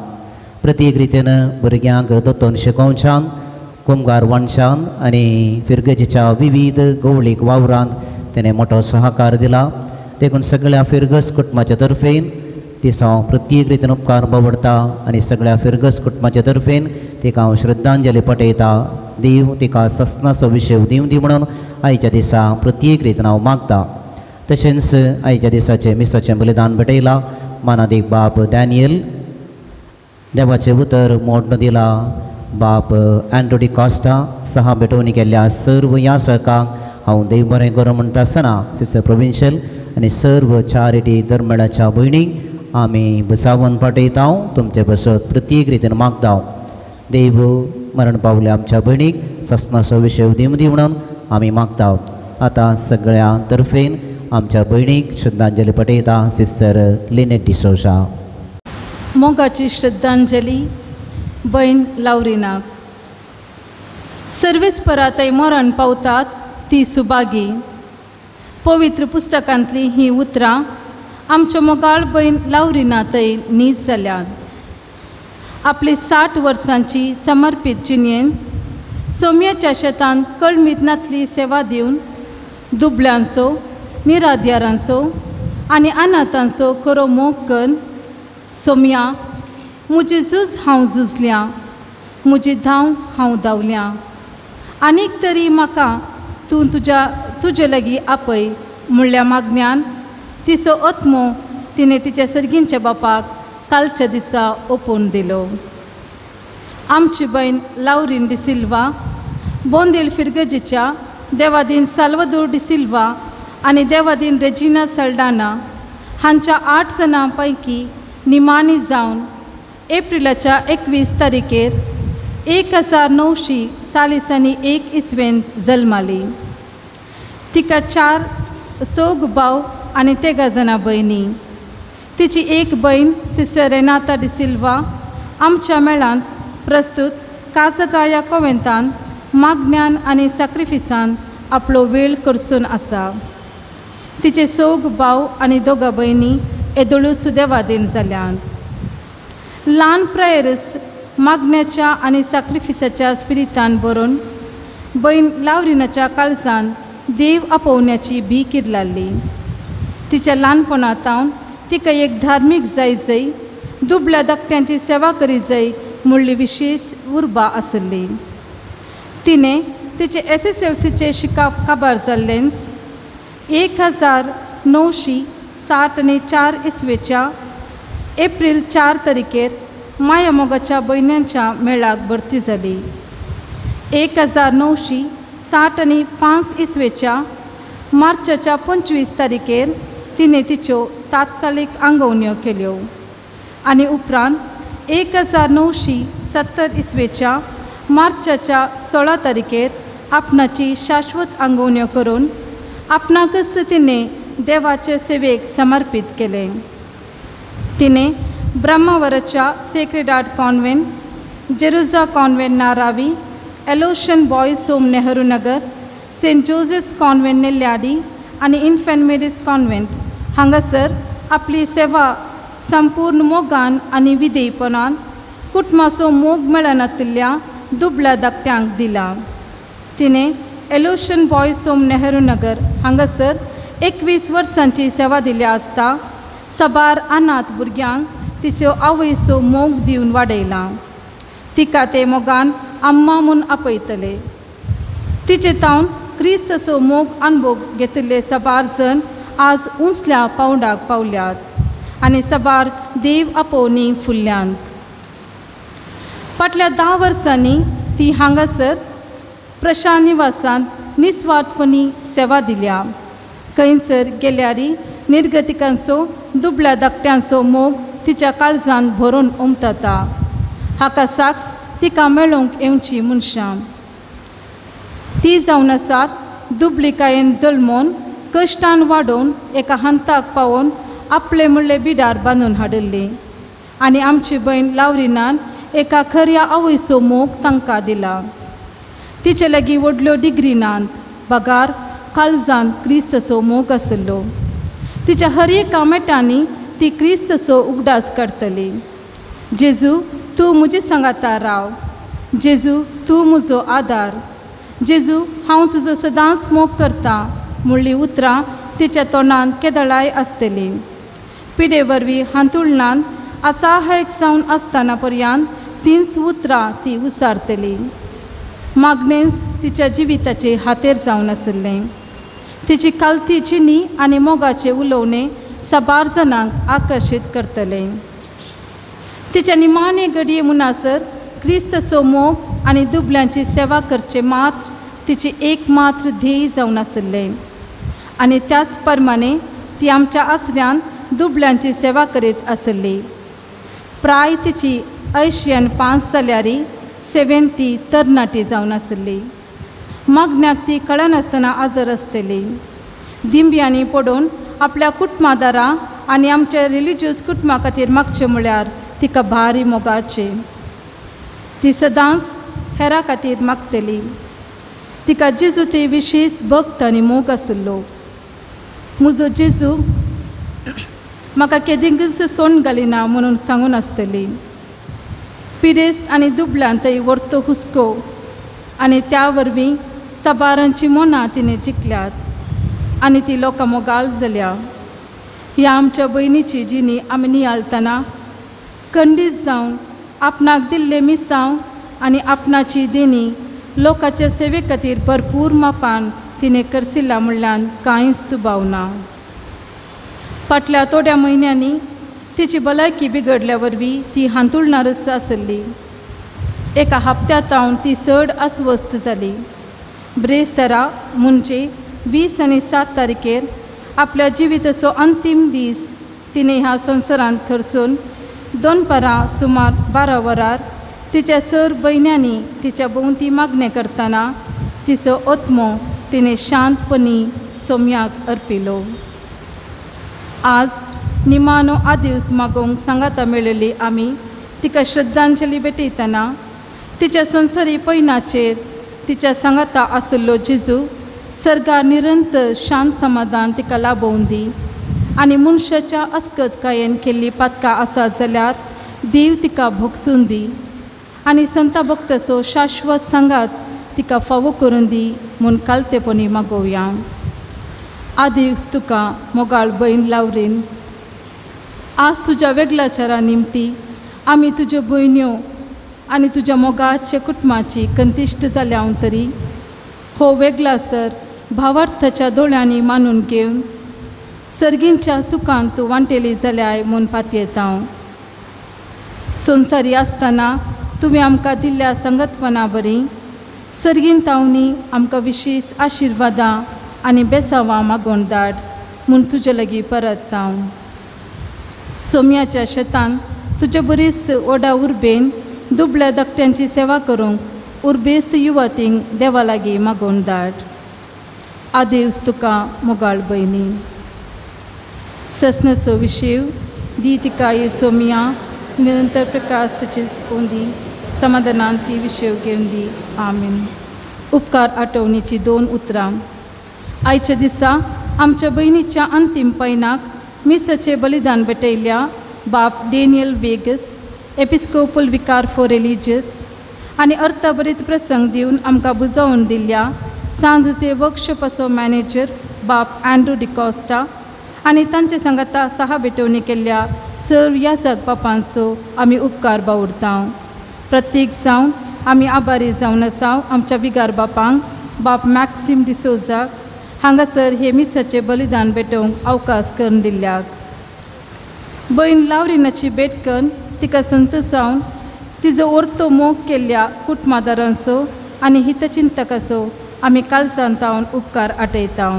प्रत्येक रितीन भुरग्यांक दोतोन शिकोवच्यान, कुमगार वनशान आनी फिरगजेच्या विविध गवळीक वावरांत तिणें मोठो सहकार दिला. देखून सगळ्या फिरगज कुटुंबाच्या तर्फेन तिचो हांव प्रत्येक रितीन उपकार बावडटा आनी सगळ्या फिरगज कुटुंबाच्या तर्फेन तिका हांव श्रद्धांजली पटयता. देव तिका ससनाचो विशय दिवं दी म्हणून आयच्या दिसा प्रत्येक रितीन हांव मागता. तशेंच आयच्या दिसाचें मिसाचें बलिदान भेटयलां मानादीक बाप डॅनियल, देवाचें उतर मोडण दिला बाप एन्ड्रू डिकॉस्टा, सहा भेटवणी केल्ल्या सर्व यासकांक हांव देव बरें करूं म्हणटा आसतना सिस्टर प्रोविन्शियल आनी सर्व चॅरिटी धर्मेळाच्या भयणींक आमी बसावन पाठयता. तुमचे बसत प्रत्येक रितीन मागता. देव मरण पावल्या आमच्या भयणीक ससनाचो विशय दिवं दी म्हणून आमी मागता. आतां सगळ्या तर्फेन आमच्या भयणीक श्रद्धांजली पटयता सिस्टर लिनेट डिसोजा. मोगाची श्रद्धांजली भयण लावरिनाक. सर्वेस परातय मरण पावतात ती सुभागी. पवित्र पुस्तकांतली हीं उतरां आमच्या मोगाळ भयण लावरिनातय नीज जाल्यात. आपली 60 वर्सांची समर्पीत जिणेन सोम्याच्या शेतांत कळमीत नातली सेवा दिवन दुबळ्यांचो, निराध्यारांचो आनी अनाथांचो खरो मोग करून सोम्या म्हजी झूज हांव झुजल्या, म्हजी धांव हांव धांवल्या, आनीक तरी म्हाका तूं तुजे लागीं आपय म्हणल्या मागण्यान तिचो आत्मो तिणें तिच्या सर्गींच्या बापाक कालच्या दिसा ओपून दिलो. आमची भयण लावरीन डिसिल्वा बोंदेल फिरगजीच्या देवादीन साल्वादोर डिसिल्वा आनी देवादीन रेजिना सल्डाना हांच्या 8 जाणां पैकी निमाणी जावन एप्रिलाच्या 21 तारखेर 1941 इसवेंत जल्माली. तिका 4 सोग भाव आनी 13 जाणां भयणी. तिची एक भयण सिस्टर रेनाता डिसिल्वा आमच्या मेळांत प्रस्तुत काजगाया कोवेंतान मागण्यान आनी साक्रिफिसान आपलो वेळ करसून आसा. तिचे सोग भाव आनी दोगा भयणी येदोळू सुदेवादीन जाल्यात. ल्हान प्रयरस मागण्याच्या आनी साक्रिफिसाच्या स्पिरितान बरोवन भयण लावरिनाच्या काळजान देव आपोवण्याची भी किरलाल्ली. तिच्या ल्हानपणांत तिका एक धार्मीक जाय जय, दुबळ्या धाकट्यांची सेवा करी जाय म्हणली विशेष उर्बा आसली. तिणें तिचे SSLCचें शिकप काबार जाल्लेंच 1964 इसवेच्या एप्रील 4 तारखेर माया मोगाच्या भयण्यांच्या मेळाक भरती जाली. 1965 इसवेच्या मार्चाच्या 25 तारखेर तिणें तिच्यो तात्कालीक आंगवण्यो केल्यो आनी उपरांत 1970 इसवेच्या मार्चाच्या 16 तारखेर आपणाची शाश्वत आंगवण्यो करून आपणाकच तिणें देवाचे सेवेक समर्पीत केलें. तिणें ब्रह्मावराच्या Sacred Heart Convent, Jerusa Convent Naravi, Aloysian Boys Home Nehru Nagar, Saint Joseph's Convent Nelyadi आनी इन्फंट मेरीज कॉन्व्हेंट हांगासर आपली सेवा संपूर्ण मोगान आनी विधेयपणान कुटुंबाचो मोग मेळनातिल्ल्या दुबळ्या धाकट्यांक दिला. तिणें Aloysian Boys Home Nehru Nagar हांगासर 21 वर्सांची सेवा दिल्या आसता. सबार अनाथ भुरग्यांक तिच्यो आवयचो मोग दिवन वाडयला. तिका ते मोगान अम्मा म्हूण आपयतले. तिचे तावन क्रिस्ताचो मोग अनुभव घेतिल्ले सबार जण आज उंचल्या पावंडाक पावल्यात आनी सबार देव आपोवणी फुल्ल्यांत. फाटल्या 10 वर्सांनी ती हांगासर प्रशांत निवासांत निस्वार्थपणी सेवा दिल्या. खंयसर गेल्यारी निर्गतिकांचो दुबळ्या धाकट्यांचो मोग तिच्या काळजान भरून उमतता. हाका साक्ष तिका मेळोवंक येवची मनशां. ती जावन आसात दुबळिकायेन जल्मोन कश्टान वाडोवन एका हंताक पावोवन आपले म्हणले बिडार बांदून हाडिल्ली आनी आमची भयण लावरिनान एका खऱ्या आवयचो मोग तांकां दिला. तिचे लागीं व्हडल्यो डिग्री नात बगार काळजान क्रिस्ताचो मोग आशिल्लो. तिच्या हर एका मेटांनी ती क्रिस्ताचो उगडास काडटली. जेजू तूं म्हजे सांगाता राव, जेजू तूं म्हजो आदार, जेजू हांव तुजो सदांच मोग करता म्हणली उतरां तिच्या तोंडान केदळाय आसतली. पिडे वरवीं हांतुळणान असहायक जावन आसतना पर्यंत तींच उतरां ती उसारतली. मागणेंच तिच्या जिविताचे हातेर जावन आशिल्लें. तिची कालती चिनी आनी मोगाचें उलोवणें साबार जाणांक आकर्शीत करतलें. तिच्या निमाणे घडये मुनासर क्रिस्ताचो मोग आनी दुबल्यांची सेवा करचें मात्र तिची एक मात्र ध्येय जावन आशिल्लें आनी त्याच प्रमाणे ती आमच्या आसऱ्यान दुबल्यांची सेवा करीत आशिल्ली. प्राय तिची 85 जाल्यारी सेवेन ती तरणाटी जावन आशिल्ली. मागण्याक ती कळनासतना आजर आसतली. दिंब्यांनी पडून आपल्या कुटुंबादारां आनी आमच्या रिलिजियस कुटुंबा खातीर मागचें म्हळ्यार तिका भारी मोगाचें. ती सदांच हेरा खातीर मागतली. तिका जेजू ते विशेश भक्त आनी मोग आशिल्लो. म्हजो जेजू म्हाका केदींच सोण घालिना म्हणून सांगून आसतली. पिरेस्त आनी दुबल्यांतय व्हरतो हुस्को आनी त्या वरवीं साबारांची मनां तिणें जिखल्यात आनी ती लोकां मोगाल जाल्या. ह्या आमच्या भयणीची जिणी आमी नियाळतना खंडीत जावन आपणाक दिल्लें मिसांव आनी आपणाची देणी लोकांच्या सेवे खातीर भरपूर मापान तिणें करसिल्ला म्हणल्यान कांयच दुबाव ना. फाटल्या थोड्या म्हयन्यांनी तिची भलायकी बिगडल्या वरवीं ती हांतुळणारच आसली. एका हप्त्या तावन ती चड अस्वस्थ जाली. ब्रेस्तारा म्हणजे 20 आनी 7 तारखेर आपल्या जिविताचो अंतीम दीस तिणें ह्या संवसारांत खर्चून दनपारां सुमार 12 वरार तिच्या सर भयण्यांनी तिच्या भोंवती मागणें करतना तिचो आत्मो तिणें शांतपणी सोम्याक अर्पिलो. आज निमानो आदिवस मागोवंक सांगाता मेळिल्ली आमी तिका श्रद्धांजली भेटयतना तिच्या संवसारी पयणाचेर तिच्या सांगाता आशिल्लो जेजू सर्गार निरंतर शांत समाधान तिका लाभोवन दी आनी मनशाच्या अस्कतकायेन केल्ली पातकां आसात जाल्यार देव तिका भोगसून दी आनी संता भक्ताचो शाश्वत सांगात तिका फावो करून दी म्हूण कालतेपणी मागोवया. आदिवस तुका मोगाळ भयण लावरीन, आज तुज्या वेगळाचारा निमती आमी तुज्यो भयण्यो आनी तुज्या मोगाच्या कुटुंबाची कंतिश्ट जाल्या हांव तरी हो वेगळासर भावार्थाच्या दोळ्यांनी मानून घेवन सर्गींच्या सुखान तूं वांटेली जाल्याय म्हूण पातयेता हांव. संवसारी आसतना तुवें आमकां दिल्ल्या संगतपणा बरी सर्गीन तावनी आमकां विशेश आशिर्वादां आनी बेसावां मागोवन धाड म्हूण तुजे लागीं परत हांव. सोम्याच्या शेतान तुजे बरीच व्हडा उर्बेन दुबळ्या धाकट्यांची सेवा करूंक उर्बेस्त युवतींक देवा लागीं मागोवन धाड. आदेवस तुका मोगाळ भयणी. ससनसो विशीव दी तिका ये सोमिया निरंतर प्रकाश तिचे फुकोवन दी समाधानान ती विशेव घेवन दी. आमीन. उपकार आठवणीची 2 उतरां. आयच्या दिसा आमच्या भयणीच्या अंतीम पयणाक मिसाचें बलिदान भेटयल्या बाप Daniel Vegas episcopal vicar for religious आनी अर्थभरीत प्रसंग दिवन आमकां बुजोवन दिल्ल्या सांजुचे वर्कशॉपाचो मॅनेजर बाप अँड्रू डिकॉस्टा आनी तांचे सांगाता सहा भेटवणी केल्ल्या सर्व याजक बापांचो आमी उपकार बावुरता. प्रत्येक जावन आमी आभारी जावन आसा आमच्या विगार बापांक बाप मॅक्सिम डिसोजाक हांगासर हे मिसाचें बलिदान भेटोवंक अवकाश करून दिल्ल्याक. भयण लावरिनाची भेट करून तिका संतोष जावन तिजो ओर्तो मोग केल्ल्या कुटुंबादारांचो आनी हितचिंतकाचो आमी कालसान तावन उपकार आटयता.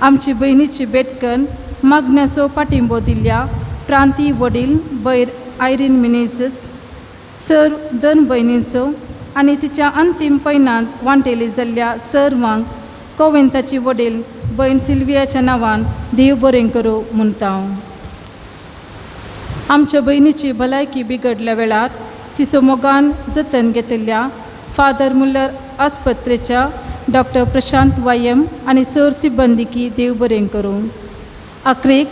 आमची भयणीची भेट करून मागण्याचो पाठिंबो दिल्ल्या प्रांती वडील बैर आयरीन मिनेझस सर दोन भयणींचो आनी तिच्या अंतीम पयणांत वांटेली जाल्ल्या सर्वांक कोवेंताची वडील भयण सिल्वियाच्या नांवान देव बरें करूं म्हणटा. आमच्या भयणीची भलायकी बिगडल्या वेळार तिचो मोगान जतन घेतिल्ल्या फादर मुल्लर आस्पत्रेच्या डॉक्टर प्रशांत वायम आनी सर सिब्बंदीकी देव बरें करूं. आखरेक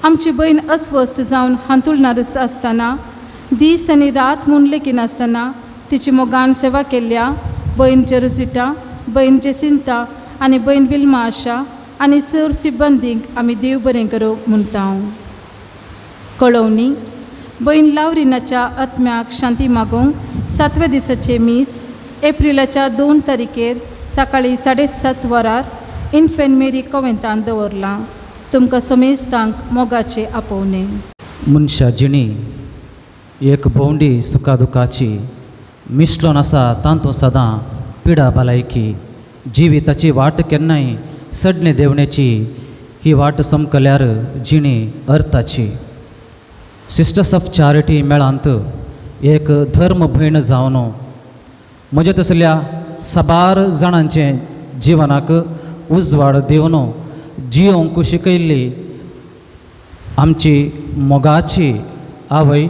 आमची भयण अस्वस्थ जावन हांतुळणारच आसतना दीस आनी रात म्हूण लेखिनासतना तिची मोगान सेवा केल्ल्या भयण जेरुजिटा, भयण जेसिंता आनी भयण विल्मा आशा आनी सर सिब्बंदींक आमी देव बरें करूं म्हणटा. कळोवणी भयण लावरिनाच्या आत्म्याक शांती मागूंक सातव्या दिसाचें मीस एप्रिलाच्या 2 तारखेर सकाळी 7:30 वरार इन्फेंट मेरी कोवेंतान दवरलां. तुमकां समेस्तांक मोगाचें आपोवणें. मनशा जिणी एक भोंवडी सुखा दुखाची मिश्लोन आसा तांतूं सदां पिडा भलायकी जिविताची वाट केन्नाय सडणे देवण्याची ही वाट समकल्यार जिणी अर्थाची. सिस्टर्स ऑफ चॅरिटी मेळांत एक धर्म भयण जावन म्हज्या तसल्या साबार जाणांचें जिवनाक उजवाड दिवन जियोंक शिकयल्ली आमची मोगाची आवय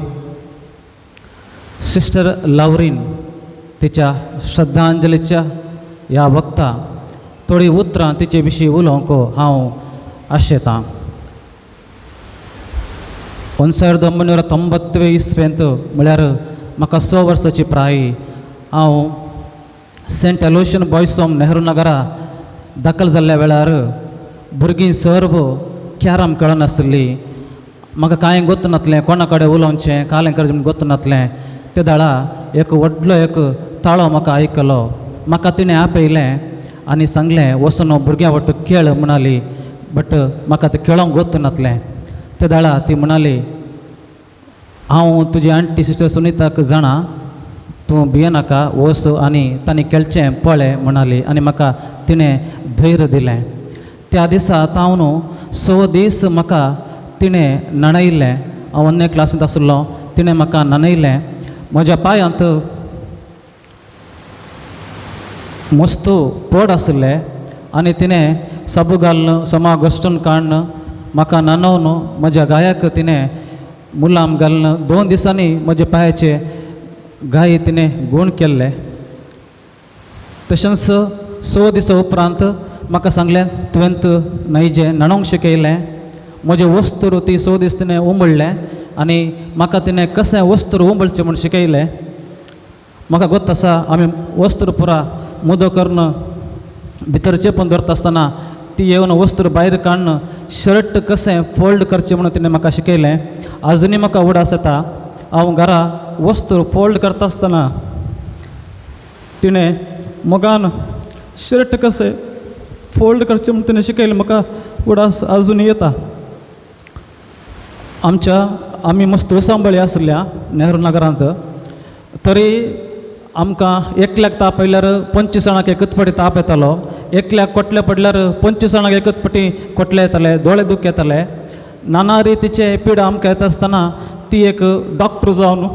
सिस्टर लावरीन तिच्या श्रद्धांजलीच्या ह्या वक्ता थोडीं उतरां तिचे विशीं उलोवंक हांव आशेतां. 1990 इस्वेंत म्हळ्यार म्हाका 6 वर्सांची प्राय हांव सेंट एलोशियन बॉयज होम नेहरू नगरा दाखल जाल्ल्या वेळार भुरगीं सर्व कॅरम खेळनासली. म्हाका कांय गोत्त नासलें, कोणा कडेन उलोवचें कालें करचें म्हूण गोत्त नासलें. ते दाळा एक व्हडलो एक ताळो म्हाका आयकलो. म्हाका तिणें आपयलें आनी सांगलें वचून भुरग्यां वट खेळ म्हणाली, बट म्हाका तें खेळोंक गोत्त नासलें. ते दाळा ती म्हणाली हांव तुजी आंटी सिस्टर सुनिताक जाणा, तूं भियेनाका, वच आनी तांणी खेळचें पळय म्हणाली आनी म्हाका तिणें धैर्य दिलें. त्या दिसा तावन 6 दीस म्हाका तिणें न्हाणयलें. हांव अन्य क्लासींत आसलो, तिणें म्हाका न्हाणयलें. म्हज्या पांयांत मस्त पड आशिल्ले आनी तिणें साबू घालून सोमा घश्टून काडून म्हाका न्हाणोवन म्हज्या गायाक तिणें मुलाम घालून 2 दिसांनी म्हज्या पांयाचे गाय तिणें गूण केल्ले. तशेंच 6 दिसां उपरांत म्हाका सांगलें तुवें न्हयजें न्हाणोवंक शिकयलें. म्हजें वस्त्र ती 6 दीस तिणें उमळ्ळें आनी म्हाका तिणें कशें वस्त्र उमळचें म्हूण शिकयलें. म्हाका गोत्त आसा आमी वस्त्र पुरा मुदो करून भितर चेपून दवरता आसतना ती येवन वस्त्र भायर काडून शर्ट कशें फोल्ड करचें म्हणून तिणें म्हाका शिकयलें. आजुनूय म्हाका उडास येता हांव घरा वस्त्र फोल्ड करता आसतना तिणें मोगान शर्ट कशें फोल्ड करचें म्हूण तिणें शिकयलें. म्हाका उडास आजून येता. आमच्या आमी मस्त उसांबळी आसल्या नेहरू नगरांत, तरी आमकां एकल्याक ताप आयल्यार 25 जाणांक एकच फावटी ताप येतालो. एकल्याक कोटले पडल्यार 25 जाणांक एकच फावटी कोटले येताले, दोळे दुख येताले. नाना रितीचे पिडा आमकां येता आसतना ती एक डॉक्टर जावन,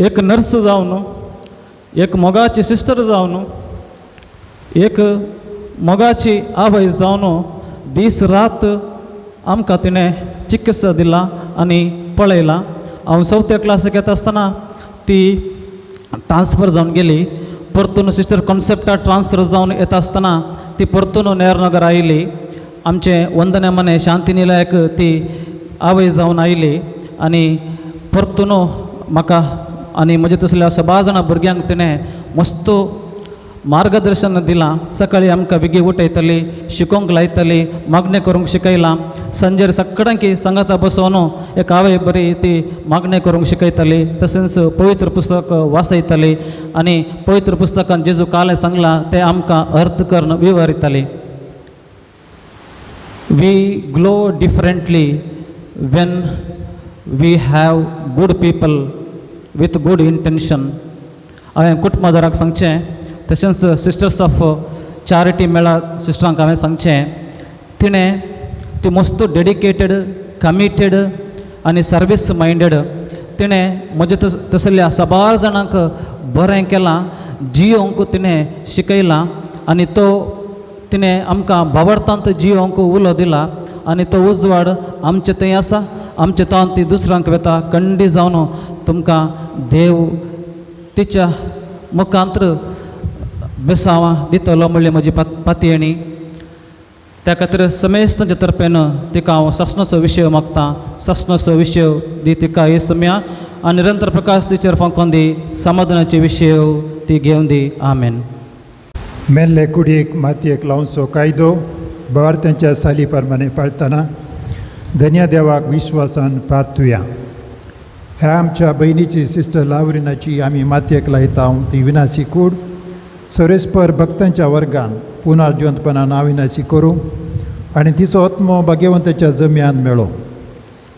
एक नर्स जावन, एक मोगाची सिस्टर जावन, एक मोगाची आवय जावन दीस रात आमकां तिणें चिकित्सा दिला आनी पळयलां. हांव 4थ्या क्लासीक येता आसतना ती ट्रान्सफर जावन गेली. परतून सिस्टर कॉन्सेप्टा ट्रान्सफर जावन येता आसतना ती परतून नेहरू नगर आयली. आमचें वंदना मने शांती निलयाक ती आवय जावन आयली आनी परतून म्हाका आनी म्हजे तसल्या सबार जाणां भुरग्यांक तिणें मस्त मार्गदर्शन दिलां. सकाळीं आमकां बेगी उठयताली, शिकोवंक लायताली, मागणें करूंक शिकयलां. सांजेर सगळ्यांकी सांगाता बसोवन एक आवय बरी ती मागणें करूंक शिकयताली. तशेंच पवित्र पुस्तक वाचयताली आनी पवित्र पुस्तकान जेजू कालें सांगलां तें आमकां अर्थ करून विवरिताली. We glow differently when we have good people with good intention. हांवें कुटुंबादाराक सांगचें, तशेंच सिस्टर्स ऑफ चॅरिटी मेळा सिस्टरांक हांवें सांगचें, तिणें ती मस्त डेडिकेटेड, कमिटेड आनी सर्वीस मायंडेड. तिणें म्हजे तसल्या साबार जाणांक बरें केलां, जियोंक तिणें शिकयलां आनी तो तिणें आमकां भावार्थांत जियोंक उलो दिला आनी तो उजवाड आमचे थंय आसा, आमचे तावन ती दुसऱ्यांक वता. कंडी जावन तुमकां देव तिच्या मुखांत्र बेसांवां दितलो म्हणली म्हजी पातयेणी. त्या खातीर समेस्तांच्या तर्फेन तिका हांव सासणाचो विशय मागतां. सासणाचो विशय दी तिका हे सम्या आनी निरंतर प्रकाश तिचेर फांकोन दी. समाधानाचे विशय ती घेवन दी. आमेन. मेल्ले कुडयेक मातयेक लावचो कायदो भावार्थ्यांच्या साली प्रमाणे पाळतना धन्या देवाक विश्वासान प्रार्थुया. ह्या आमच्या भयणीची सिस्टर लावरिनाची आमी मातयेक लायता ती विनाशी कूड सरेस्पर भक्तांच्या वर्गान पुनर्जिवंतपणान अविनाशी करूं आनी तिचो आत्मो भाग्यवंताच्या जम्यान मेळो.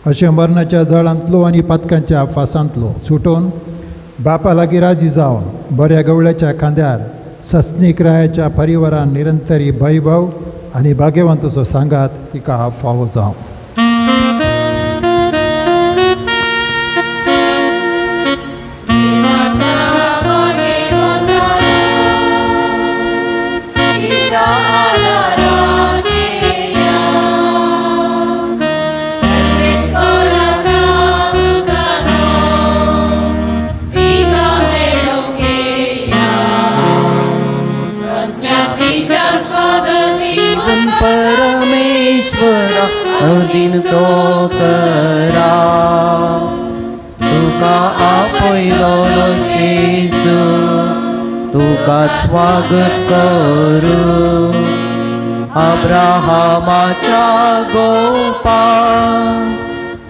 अशें मरणाच्या जळांतलो आनी पातकांच्या फासांतलो सुटोवन बापा लागीं राजी जावन बऱ्या गवळ्याच्या खांद्यार सस्नीक रायाच्या परिवारान निरंतरी भयभाव आनी भाग्यवंताचो सांगात तिका फावो जावं. परमेश्वरा अधीन तो करा, तुका आपयलो जेजू, तुका स्वागत करूं. अब्राहमाच्या गोपा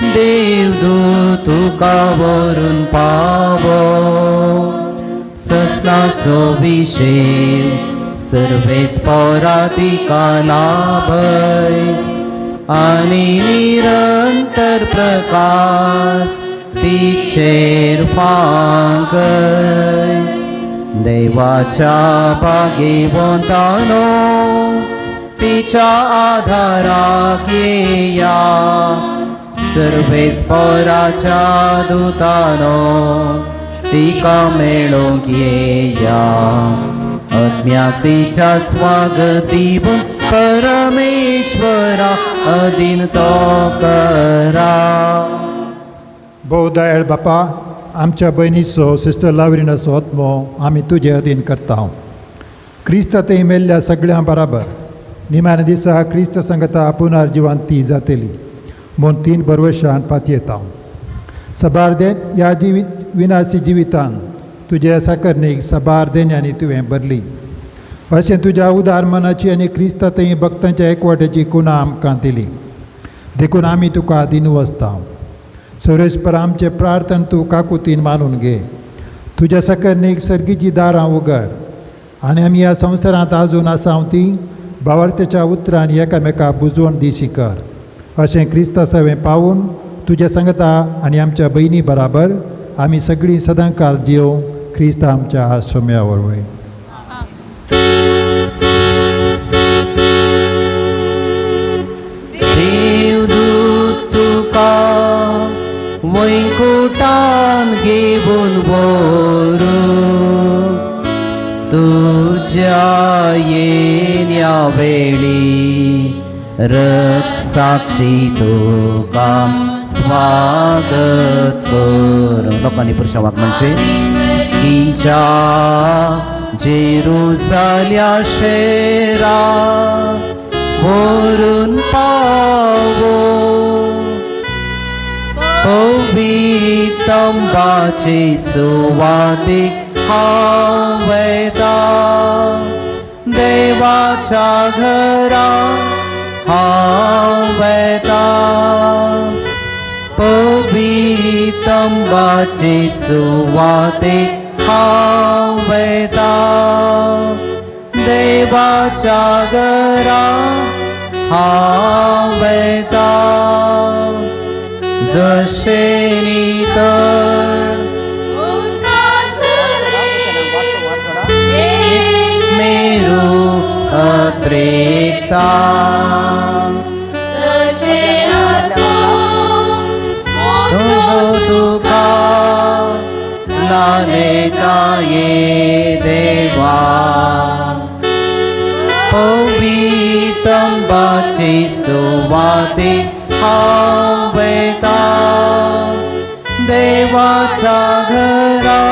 देवदूत तुका व्हरून पावो, ससनाचो विशेव सर्वेस्पोरा तिका लाभय आनी निरंतर प्रकाश तिचेर फांकय. देवाच्या भाग्यवंतानो तिच्या आधाराक येया, सर्वेस्पोराच्या दुतानो तिका मेळोवंक येया. आत्म्याक तिच्या स्वागत दिवन परमेश्वरा अधीन तो करा. भोव दयाळ बापा, आमच्या भयणीचो सिस्टर लावरिनाचो आत्मो आमी तुजे अधीन करता. क्रिस्त थंय मेल्ल्या सगळ्यां बराबर निमाण्या दिसा क्रिस्त संगता पुनर्जिवंती जातली म्हूण तीन बरवशान पातयेता. सबार देन ह्या जिवीत विनाशी जिवितान तुज्या साकरणीक सबार देण्यांनी तुवें भरली. अशें तुज्या उदार मनाची आनी क्रिस्ता थंय भक्तांच्या एकवट्याची कुणा आमकां दिली, देखून आमी तुका अधीन वसता. सर्वेस्पर आमचें प्रार्थन तूं काकुतीन मानून घे. तुज्या साकरणीक सर्गीची दारां उगड आनी आमी ह्या संवसारांत आजून आसा ती भावार्थ्याच्या उतरान एकामेका बुजवण दिशी कर. अशें क्रिस्ता सवें पावून तुज्या सांगता आनी आमच्या भयणी बराबर आमी सगळीं सदांकाल जियोवं क्रिस्ता आमच्या सोम्या वरवीं. देवदूत तुका वैकुटान घेवन व्हरूं, तुज्या येण्या वेळी रक्साक्षी तुका स्वागत करूं. लोकांनी पुरुषावाक म्हणचे किंच्या जेरुसाल्या शेरा व्हरून पावो, पवितंबाचे सुवातेक हांव वयता, देवाच्या घरा हांव वयता. पवितंबाचे सुवाते हांव वयता, देवाच्या घरा हांव वयता. जशें नितळ एक मेरू अत्रेकता, तुका लालेता ये देवा. पवितंबाचे सुवाते हांव वयता, देवाच्या घरा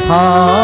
हांव